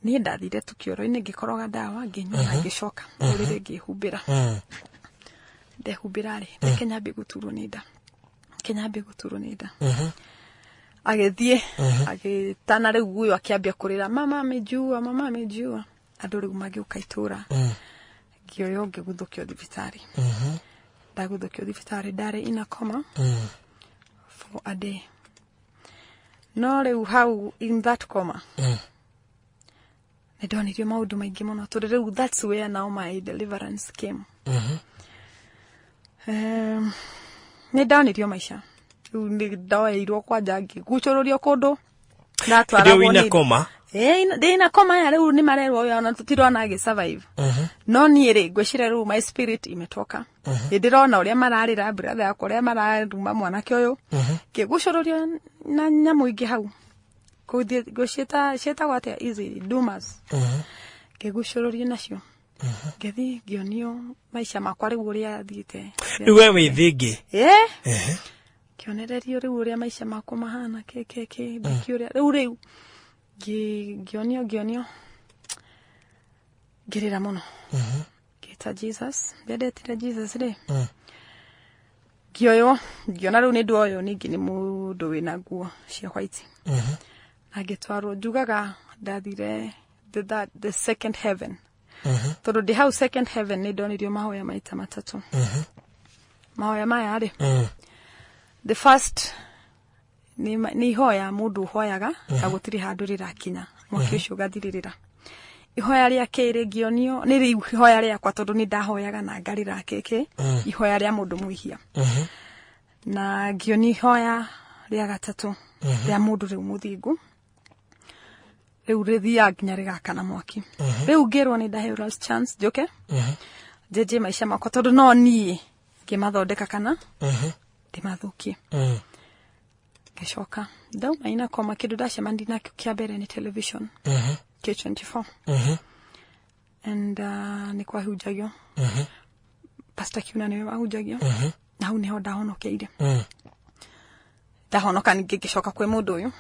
Niĩ ndathire tu kĩoro-inĩ, ngĩkoroga ndawa, ngĩnyua na ngĩcoka ũrĩrĩ ngĩhumbĩra. Ndehumbĩra rĩ, reke nyambie gũturwo nĩ nda, reke nyambie gũturwo nĩ nda. Agĩthiĩ agĩtana rĩu ũyũ akĩambia kũrĩra, "Mama amejua, mama amejua." Andũ rĩu magĩũka itũra, ngĩoywo ngĩguthũkio thibitarĩ. Ndaguthũkio thibitarĩ, ndarĩ ina coma for a day. No rĩu hau in that coma nĩ ndonirio maũndũ maingĩ mũno, tondũ rĩu that's where now my deliverance came. Nĩ ndonirio maica rĩu, nĩ ndoeirwo kwanja, ngĩgucũrũrio kũndũ Hĩndĩ ĩyo ndatwaragwo wĩna nĩ koma? Ĩĩ, ndĩ na koma ya rĩu nĩ marerwo ũyũ ona tũtirona agĩ survive. No niĩ rĩ, ngwĩciria rĩu my spirit imetoka, nĩ ndĩrona ũrĩa mararĩra brother yakwa, ũrĩa mararuma mwanake ũyũ. Ngĩgucũrũrio na nyamũ ingĩ hau. Kũthiĩ ngũciĩta ciĩtagwo atĩa ici dumas, ngĩgucũrũrio nacio, ngĩthiĩ ngĩonio maica makwa rĩu ũrĩa thiĩte. Rĩu we wĩ thĩ ĩngĩ? Ĩĩ, ngĩonererio rĩu ũrĩa maica makwa mahana, kĩ kĩ kĩ mbiki ũrĩa rĩu ngĩonio ngĩrĩra mũno, ngĩta Jesus. Ndendetire Jesus rĩ, ngĩoywo, ngĩona rĩu nĩ ndoywo ningĩ nĩ mũndũ wĩna nguo cia white na ngĩtwarwo. Njugaga ndathire the second heaven, tondũ ndĩ hau second heaven nĩ ndonirio mahoya maita matatũ. Mahoya maya rĩ, the first nĩ ihoya mũndũ ũhoyaga na gũtirĩ handũ rĩrakinya, mwaki ũcio ũgathirĩrĩra. Ihoya rĩa kerĩ ngĩonio nĩ rĩu ihoya rĩakwa, tondũ nĩ ndahoyaga na ngarĩra kĩkĩ, ihoya rĩa mũndũ mwĩhia. Na ngĩonio ihoya rĩa gatatũ rĩa mũndũ rĩu mũthingu, rĩu rĩthiaga nginya rĩgakana mwaki. Rĩu ngĩrwo nĩ ndaheo last chance njũke njenjie maica makwa, tondũ no niĩ ngĩmathondeka kana ndĩmathũkie. Ngĩcoka ndauma ina koma, kĩndũ ndacemanirie nakĩo kĩa mbere nĩ television K24, and nĩ kwahunjagio, Pastor Kiuna nĩwe wahunjagio, na hau nĩho ndahonokeire. Ndahonoka ningĩ ngĩcoka kwĩ mũndũ ũyũ.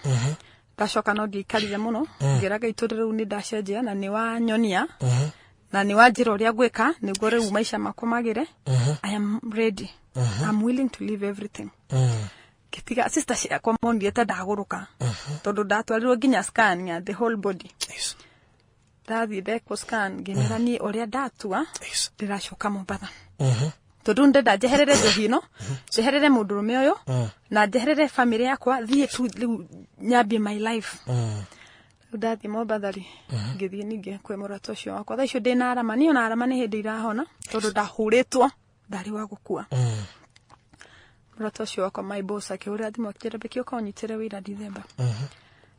Ndacoka no ndiaikarire mũno, ngĩra Ngai, tondũ rĩu nĩ ndacenjia na nĩ wanyonia na nĩ wanjĩra ũrĩa ngwĩka nĩguo rĩu maica makwa magĩre, I am ready, I'm willing to leave everything. Ngĩtiga. Sister ciakwa monire ta ndagũrũka, tondũ ndatwarirwo nginya scan ya the whole body. Ndathiĩ ndekwo scan, ngĩmera niĩ ũrĩa ndatua, ndĩracoka Mombatha, tondũ ndenda njeherere njohi ĩno, njeherere mũndũrũme ũyũ na njeherere family yakwa, thiĩ tu rĩu nyambie my life. Rĩu ndathiĩ Mombatha rĩ, ngĩthiĩ ningĩ kwĩ mũrata ũcio wakwa. Thaa icio ndĩna arama, niĩ ona arama nĩ hĩndĩ irahona, tondũ ndahũrĩtwo ndarĩ wa gũkua. Mũrata ũcio wakwa, my boss, akĩhũrĩra thimũ akĩnjĩra, "Beki, ũka ũnyitĩre wĩra Dithemba."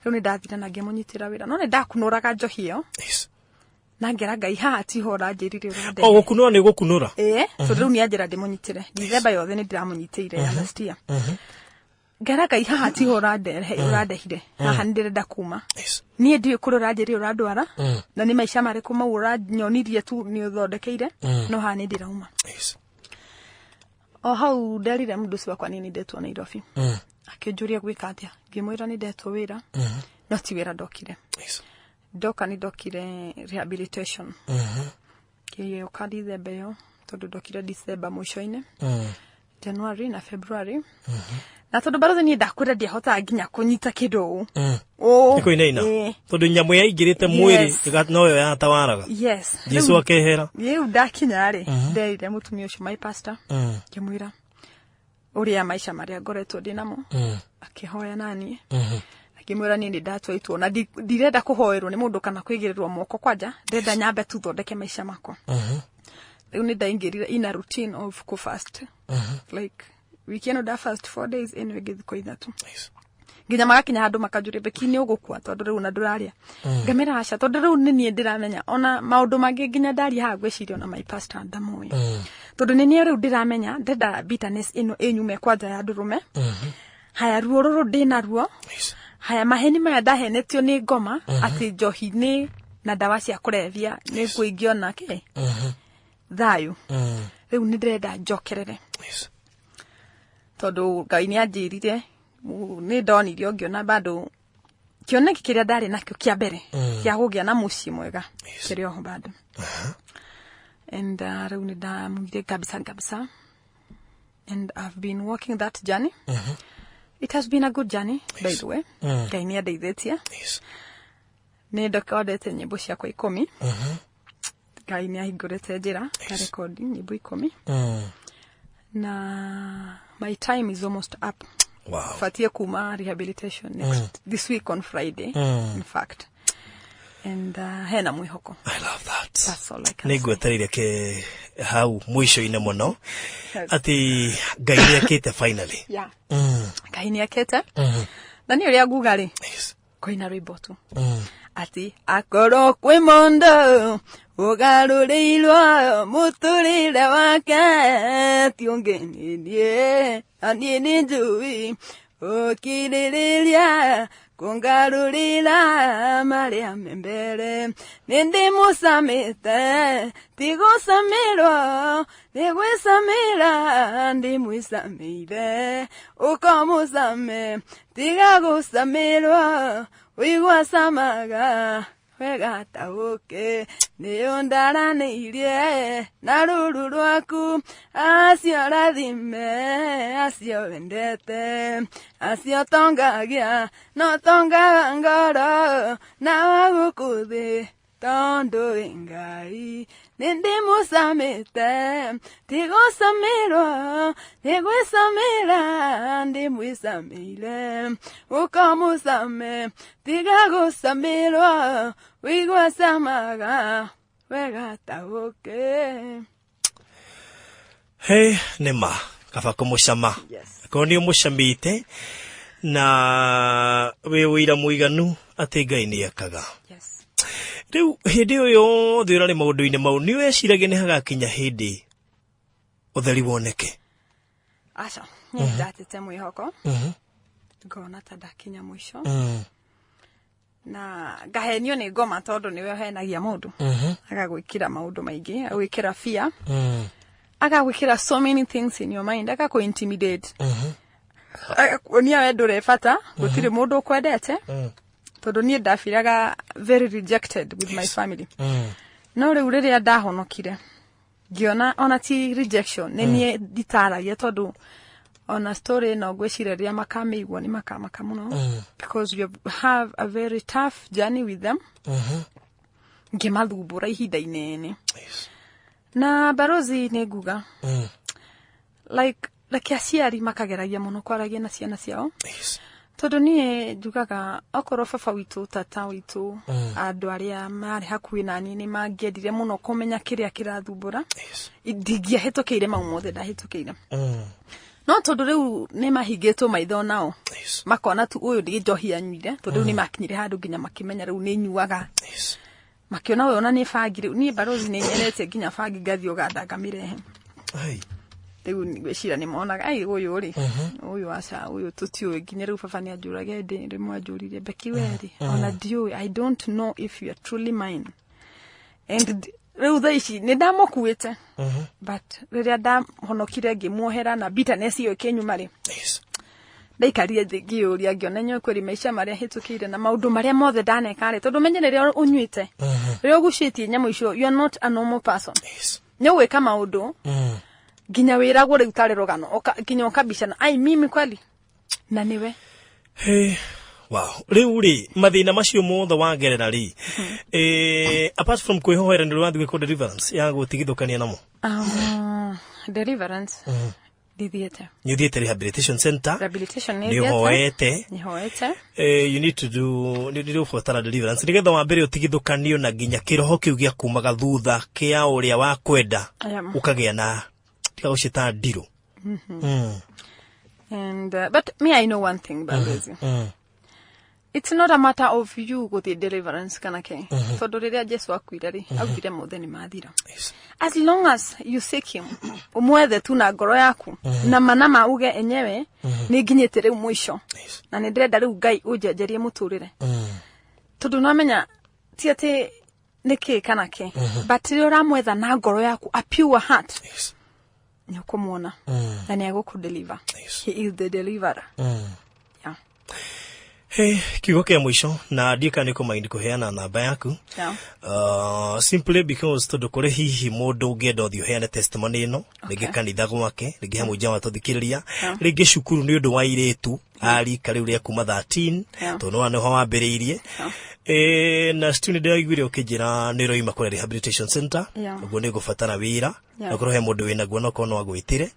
Rĩu nĩ ndathire na ngĩmũnyitĩra wĩra, no nĩ ndakunũraga njohi ĩyo na ngera Ngai haha tiho ũranjĩrire ũrandehe. O gũkunũra nĩ gũkunũra. Ĩĩ, tondũ rĩu nĩ anjĩra ndĩmũnyitĩre Dithemba yothe, nĩ ndĩramũnyitĩire ya last year. Ngera Ngai haha tiho ũrandehe, ũrandehire haha, nĩ ndĩrenda kuma. Niĩ ndiũĩ kũrĩa ũranjĩrire ũrandwara na nĩ maica marĩkũ mau ũranyonirie tu nĩ ũthondekeire, no haha nĩ ndĩrauma. O hau nderire mũndũ ũcio wakwa niĩ nĩ ndetwo Nairobi. Akĩnjũria gwĩka atĩa, ngĩmwĩra nĩ ndetwo wĩra, no ti wĩra ndokire. Ndoka nĩ ndokire rehabilitation. Ngĩũka Dithemba ĩyo, tondũ ndokire Dithemba mũico-inĩ, January na February, na tondũ barothi niĩ ndakwĩra ndiahotaga nginya kũnyita kĩndũ ũũ. Ũũ. Nĩ kũinaina. Ĩĩ. Tondũ nyamũ yaingĩrĩte mwĩrĩ noyo yatawaraga. Yes. Jesu akehera. Rĩu ndakinya rĩ, nderire mũtumia ũcio, my pastor, ngĩmwĩra ũrĩa maica marĩa ngoretwo ndĩ namo. Akĩhoya naniĩ, akĩmwĩra niĩ nĩ ndatua itua na ndirenda kũhoerwo nĩ mũndũ kana kwĩgĩrĩrwo moko kwanja, ndĩrenda nyambe tu thondeke maica makwa. Rĩu nĩ ndaingĩrire in a routine of kũ fast, like wiki ĩno nda fast 4 days, ĩno ĩngĩ thikũ 3, nginya magakinya handũ makanjũria, "Beki, nĩ ũgũkua tondũ rĩu na ndũrarĩa?" Ngamĩra aca, tondũ rĩu nĩ niĩ ndĩramenya ona maũndũ mangĩ nginya ndaria haha ngwĩciria ona my pastor ndamũĩ, tondũ nĩ niĩ rĩu ndĩramenya ndenda bitterness ĩno ĩnyume kwanja ya ndũrũme. Haya, ruo rũrũ ndĩnaruo, haya maheni maya ndahenetio nĩ ngoma atĩ njohi nĩ na ndawa cia kũrebia nĩ ngũingĩona kĩ thayũ, rĩu nĩ ndĩrenda njokerere, tondũ Ngai nĩ anjĩrire, nĩ ndonirio ngĩona bado kĩoneki kĩrĩa ndarĩ nakĩo kĩa mbere kĩa kũgĩa na mũciĩ mwega kĩrĩ oho bado. And rĩu nĩ ndamugire kabisa kabisa, and I've been walking that journey. It has been a good journey, by the way. Ngai nĩ andeithĩtie. Nĩ ndokondete nyĩmbo ciakwa 10. Ngai nĩ ahingũrĩte njĩra ngarekondi nyĩmbo 10, na my time is almost up. Batie kuma rehabilitation next this week on Friday, in fact, and hena mwĩhoko. I love that. That's all I can Nĩ say. ngwetereire ke hau mũico-inĩ mũno Yes. atĩ Ngai nĩ akĩte finally. Yeah. Ngai nĩ akĩte, na nĩ ũrĩa nguga rĩ, kũina rwĩmbo tu atĩ akorwo kwĩ mũndũ ũgarũrĩirwo mũtũrĩre wake, ti ũngĩ nĩ niĩ, na niĩ nĩ njũĩ ũkirĩrĩria kũngarũrĩra marĩa me mbere. Nĩ ndĩmũcamĩte, ti gũcamĩrwo, nĩ gwĩcamĩra ndĩmwĩcamĩire. Ũkamũcame, tiga gũcamĩrwo, ũigua camaga wega ta ũkĩ nĩyo ndaranĩirie na rũru rwaku. Acio rathime, acio wendete, acio tongagia no tongaga ngoro na wa gũkũ thĩ, tondũ wĩ Ngai nĩ ndĩmũcamĩte, ti gũcamĩrwo, nĩ gwĩcamĩra ndĩmwĩcamĩire. Ũkamũcame, tiga gũcamĩrwo, wĩigua camaga wega ta ũkĩ. He nĩ ma kaba kũmũcama. Yes. Korwo nĩ ũmũcamĩte na wĩ ũira mũiganu atĩ Ngai nĩ ekaga. Yes. Rĩu hĩndĩ ĩyo yothe ũrarĩ maũndũ-inĩ mau, nĩ weciragia nĩ hagakinya hĩndĩ ũtheri woneke? Aca, niĩ ndatete mwĩhoko, ngona ta ndakinya mũico, na ngahenio nĩ ngoma, tondũ nĩwe ũhenagia mũndũ, agagwĩkĩra maũndũ maingĩ, agagwĩkĩra fear, agagwĩkĩra so many things in your mind, agakũ intimidate, agakuonia we ndũrĩ bata, gũtirĩ mũndũ ũkwendete, tondũ niĩ ndabiraga very rejected with my family. No rĩu rĩrĩa ndahonokire, ngĩona ona ti rejection, nĩ niĩ nditaragia, tondũ ona story ĩno ngwĩciria rĩrĩa makamĩigua nĩ makamaka mũno, because you have a very tough journey with them, ngĩmathumbũra ihinda inene. Na barozi nĩ nguga, like, reke aciari makageragia mũno kwaragia na ciana ciao, tondũ niĩ njugaga okorwo baba witũ, tata witũ, andũ arĩa marĩ hakuhĩ naniĩ nĩ mangĩendire mũno kũmenya kĩrĩa kĩrathumbũra, ndingĩahĩtũkĩire mau mothe ndahĩtũkĩire. No tondũ rĩu nĩ mahingĩtwo maitho nao, makona tu ũyũ nĩ njohi anyuire, tondũ rĩu nĩ makinyire handũ nginya makĩmenya rĩu nĩ nyuaga. Makĩona ũyũ ona nĩ bangi. Rĩu niĩ, barozi, nĩ nyeretie nginya bangi ngathiĩ Ũganda ngamĩrehe. Ai. Rĩu ngwĩciria nĩ monaga ai ũyũ rĩ, ũyũ aca, ũyũ tũtiũĩ. Nginya rĩu baba nĩ anjũraga ndĩ rĩmwe, anjũririe, "Becky, we rĩ, ona ndiũĩ, I don't know if you are truly mine." And rĩu thaa ici nĩ ndamũkuĩte, but rĩrĩa ndahonokire ngĩmuohera na bitterness ĩyo ĩkĩnyuma rĩ, ndaikarire thĩ ngĩyũria, ngĩona nyoe kweri maica marĩa hĩtũkĩire na maũndũ marĩa mothe ndaneka rĩ, tondũ menye rĩrĩa ũnyuĩte, rĩrĩa ũgucĩtie nyamũ icio, you are not a normal person. Nĩ ũgwĩka maũndũ nginya wĩragwo rĩu tarĩ rũgano, nginya ũkabicana, ai, mimi kweli na nĩwe. Hey. Wow. Rĩu rĩ, mathĩna macio mothe wagerera rĩ, apart from kwĩhoera, nĩ ũrathiĩ gwĩkwo deliverance ya gũtigithũkania namo? Deliverance ndithiĩte. Nĩ ũthiĩte rehabilitation center? Rehabilitation nĩ Nĩ thiĩte. ũhoete? Nĩ hoete. You need to do, nĩ ũbatara deliverance nĩgetha wambere ũtigithũkanio na nginya kĩroho kĩu gĩa kumaga thutha kĩa ũrĩa wakwenda, ũkagĩa na tiga gũcita ndirũ. And but me, I know one thing, Balozi. It's not a matter of you gũthiĩ deliverance kana ke, tondũ rĩrĩa Jesu akuire rĩ, augire mothe nĩ mathira. As long as you seek him, ũmwethe tu na ngoro yaku na manama, uge enyewe nĩ nginyĩte rĩu mũico na nĩ ndĩrenda rĩu Ngai ũnjenjerie mũtũrĩre, tondũ nĩwamenya ti atĩ nĩ kĩ kana kĩ, but rĩrĩa ũramwetha na ngoro yaku, a pure heart, nĩ ũkũmuona na nĩ egũkũdeliver. He is the deliverer. Yeah. Hey, kiugo kĩa mũico, na ndiĩ kana nĩ kũmaindi kũheana namba yaku. Simply because tondũ kũrĩ hihi mũndũ ũngĩenda ũthiĩ ũheane testimony ĩno, rĩngĩ kanitha gwake, rĩngĩ he mũingĩ wa tũthikĩrĩria, rĩngĩ cukuru nĩ ũndũ wa airĩtu a rika rĩu rĩa kuma 13, tondũ nĩwa nĩho wambĩrĩirie. Na stu nĩ ndĩraiguire ũkĩnjĩra nĩ ũroima kũrĩa rehabilitation center, ũguo nĩ ngũbatara wĩra, na korwo he mũndũ wĩnaguo no korwo no agwĩtĩre.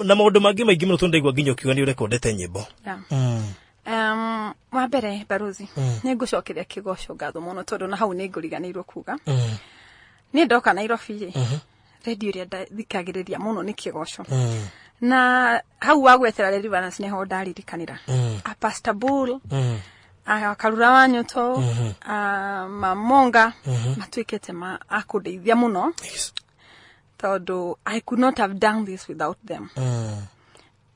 Na maũndũ mangĩ maingĩ mũno, tondũ ndaigua nginya ũkiuga nĩ ũrekondete nyĩmbo. Yeah. Wa mbere, barozi, nĩ ngũcokeria kĩgoco ngatho mũno, tondũ na hau nĩ ngũriganĩirwo kuga niĩ ndoka Nairobi rĩ, redio ĩrĩa ndathikagĩrĩria mũno nĩ Kĩgoco. Na hau wagwetera deliverance nĩho ndaririkanĩra a Pastor Bull, a Karura wa Nyoto, a Mamonga matuĩkĩte ma a kũndeithia mũno, tondũ I could not have done this without them.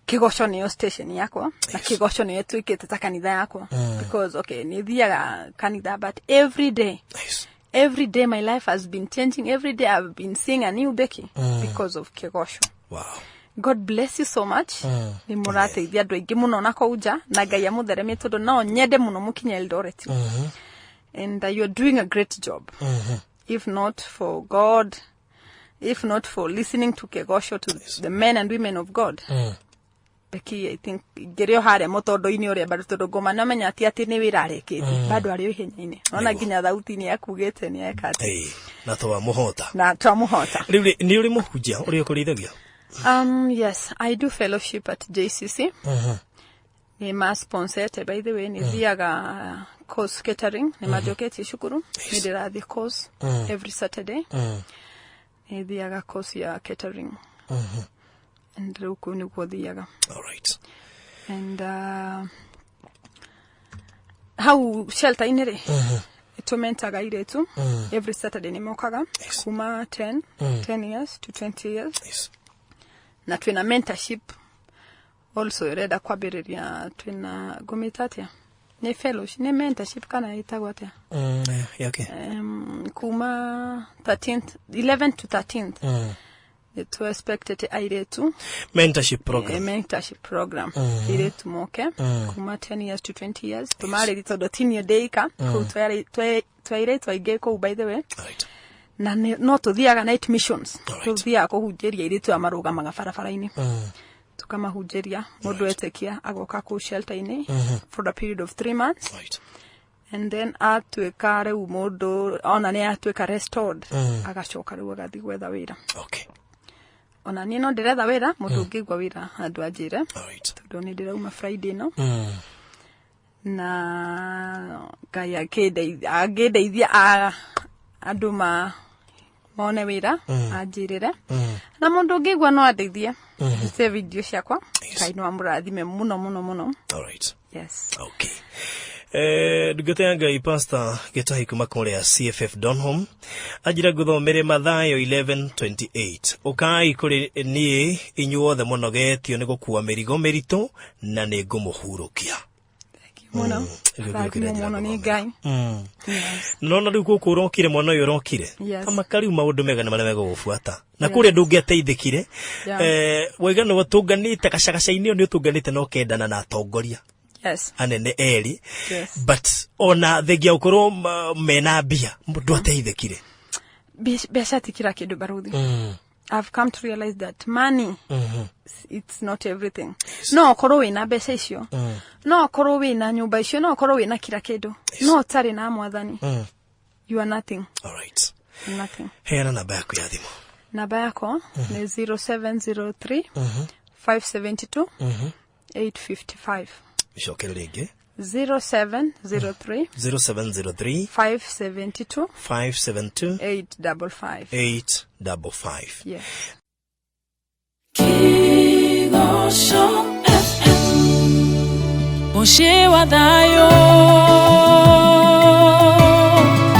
Kĩgoco nĩyo station yakwa na Kĩgoco nĩyo ĩtuĩkĩte ta kanitha yakwa, because okay, nĩ thiaga kanitha, but every day, every day my life has been changing. Every day I've been seeing a new Becky because of Kĩgoco. God bless you so much. Nĩ mũrateithia andũ aingĩ mũno na kũu nja, na Ngai amũtheremie, tondũ no nyende mũno mũkinye Eldoret, and you're doing a great job. If not for God, if not for listening to Kĩgoco, to the men and women of God, Becky, I think ngĩrĩ o harĩa mũtondo-inĩ ũrĩa bado, tondũ ngoma nĩamenya ti atĩ nĩ wĩra arekĩtie, bado arĩ o ihenya-inĩ, ona nginya thauti nĩ akugĩte nĩ eka atĩ. Hey, na twamũhota. Na twamũhota. Rĩu rĩ, nĩ ũrĩ mũhunjia ũrĩa ũkũrĩithagia? Yes, I do fellowship at JCC. Nĩ ma sponsete, by the way, nĩ thiaga course catering, nĩ manjoketie cukuru, nĩ ndĩrathiĩ course every Saturday. Nĩ thiaga course ya catering. And rĩu kũu nĩguo thiaga. All right. And hau shelter-inĩ rĩ, tũmentaga airĩtu every Saturday, nĩ mokaga kuma 10 years to 20 years. Na twĩna mentorship also ĩrenda kwambĩrĩria, twĩna ngũmĩta atĩa, nĩ fellowship, nĩ mentorship kana ĩtagwo atĩa? Yeah, okay. Kuma 13th, 11 to 13th, nĩ tũ expected airĩtu Mentorship eh, program. Mentorship program, airĩtu moke kuma 10 years to 20 years, tũmarĩri tondũ tinio ndĩika kũu, twĩ airĩtu aingĩ kũu, by the way. All right. Na no tũthiaga night missions. Tũthiaga kũhunjĩria airĩtu aya marũgamaga barabara-inĩ, tukamahunjĩria, mũndũ etĩkia agoka kũu shelter-inĩ for a period of 3 months, and then atuĩka rĩu mũndũ ona nĩ atuĩka restored, agacoka rĩu agathiĩ gwetha wĩra. Ona niĩ no ndĩretha wĩra, mũndũ ũngĩigua wĩra handũ anjĩre, All right. tondũ nĩ ndĩrauma Friday ĩno, na Ngai angĩndeithia andũ ma Mone wĩra anjĩrĩre na mũndũ ũngĩigua no andeithie save video ciakwa. Ngai no amũrathime mũno mũno mũno. All right. Yes. Okay. Ndungata ya Ngai Pastor Gĩtahi kuma kũrĩa CFF Donholm anjĩra ngũthomere Mathayo 11:28, ũkai kũrĩ niĩ inyuothe mũnogetio nĩ gũkua mĩrigo mĩritũ na nĩ ngũmũhurũkia. Thank you mũno. Nĩguo Rathimwo kĩrĩa njĩra mũno nĩ gũthomera. Ngai. Yes. Nona rĩu gũkũ ũrokire, mwana ũyũ ũrokire, tamaka rĩu maũndũ mega nĩ marĩa megũgũbuata na kũrĩa ndũngĩateithĩkire. Waiga nĩ ũtũnganĩte gacagaca-inĩ ĩyo, nĩ ũtũnganĩte na ũkendana na atongoria anene erĩ, but ona thengia gũkorwo mena mbia ndwateithĩkire. Mbeca ti kila kĩndũ, baruthi. I've come to realize that money, it's not everything. No ũkorwo wĩna mbeca icio, no ũkorwo wĩna nyũmba icio, no ũkorwo wĩna kila kĩndũ, no ũtarĩ na Mwathani, you are nothing. All right. Nothing. Heana namba yaku ya thimũ. Namba yakwa nĩ 0703 572 855. Icokere rĩngĩ. 0703 0703 572 572 855. 855. Yes. Kĩgoco FM, mũciĩ wa thayũ.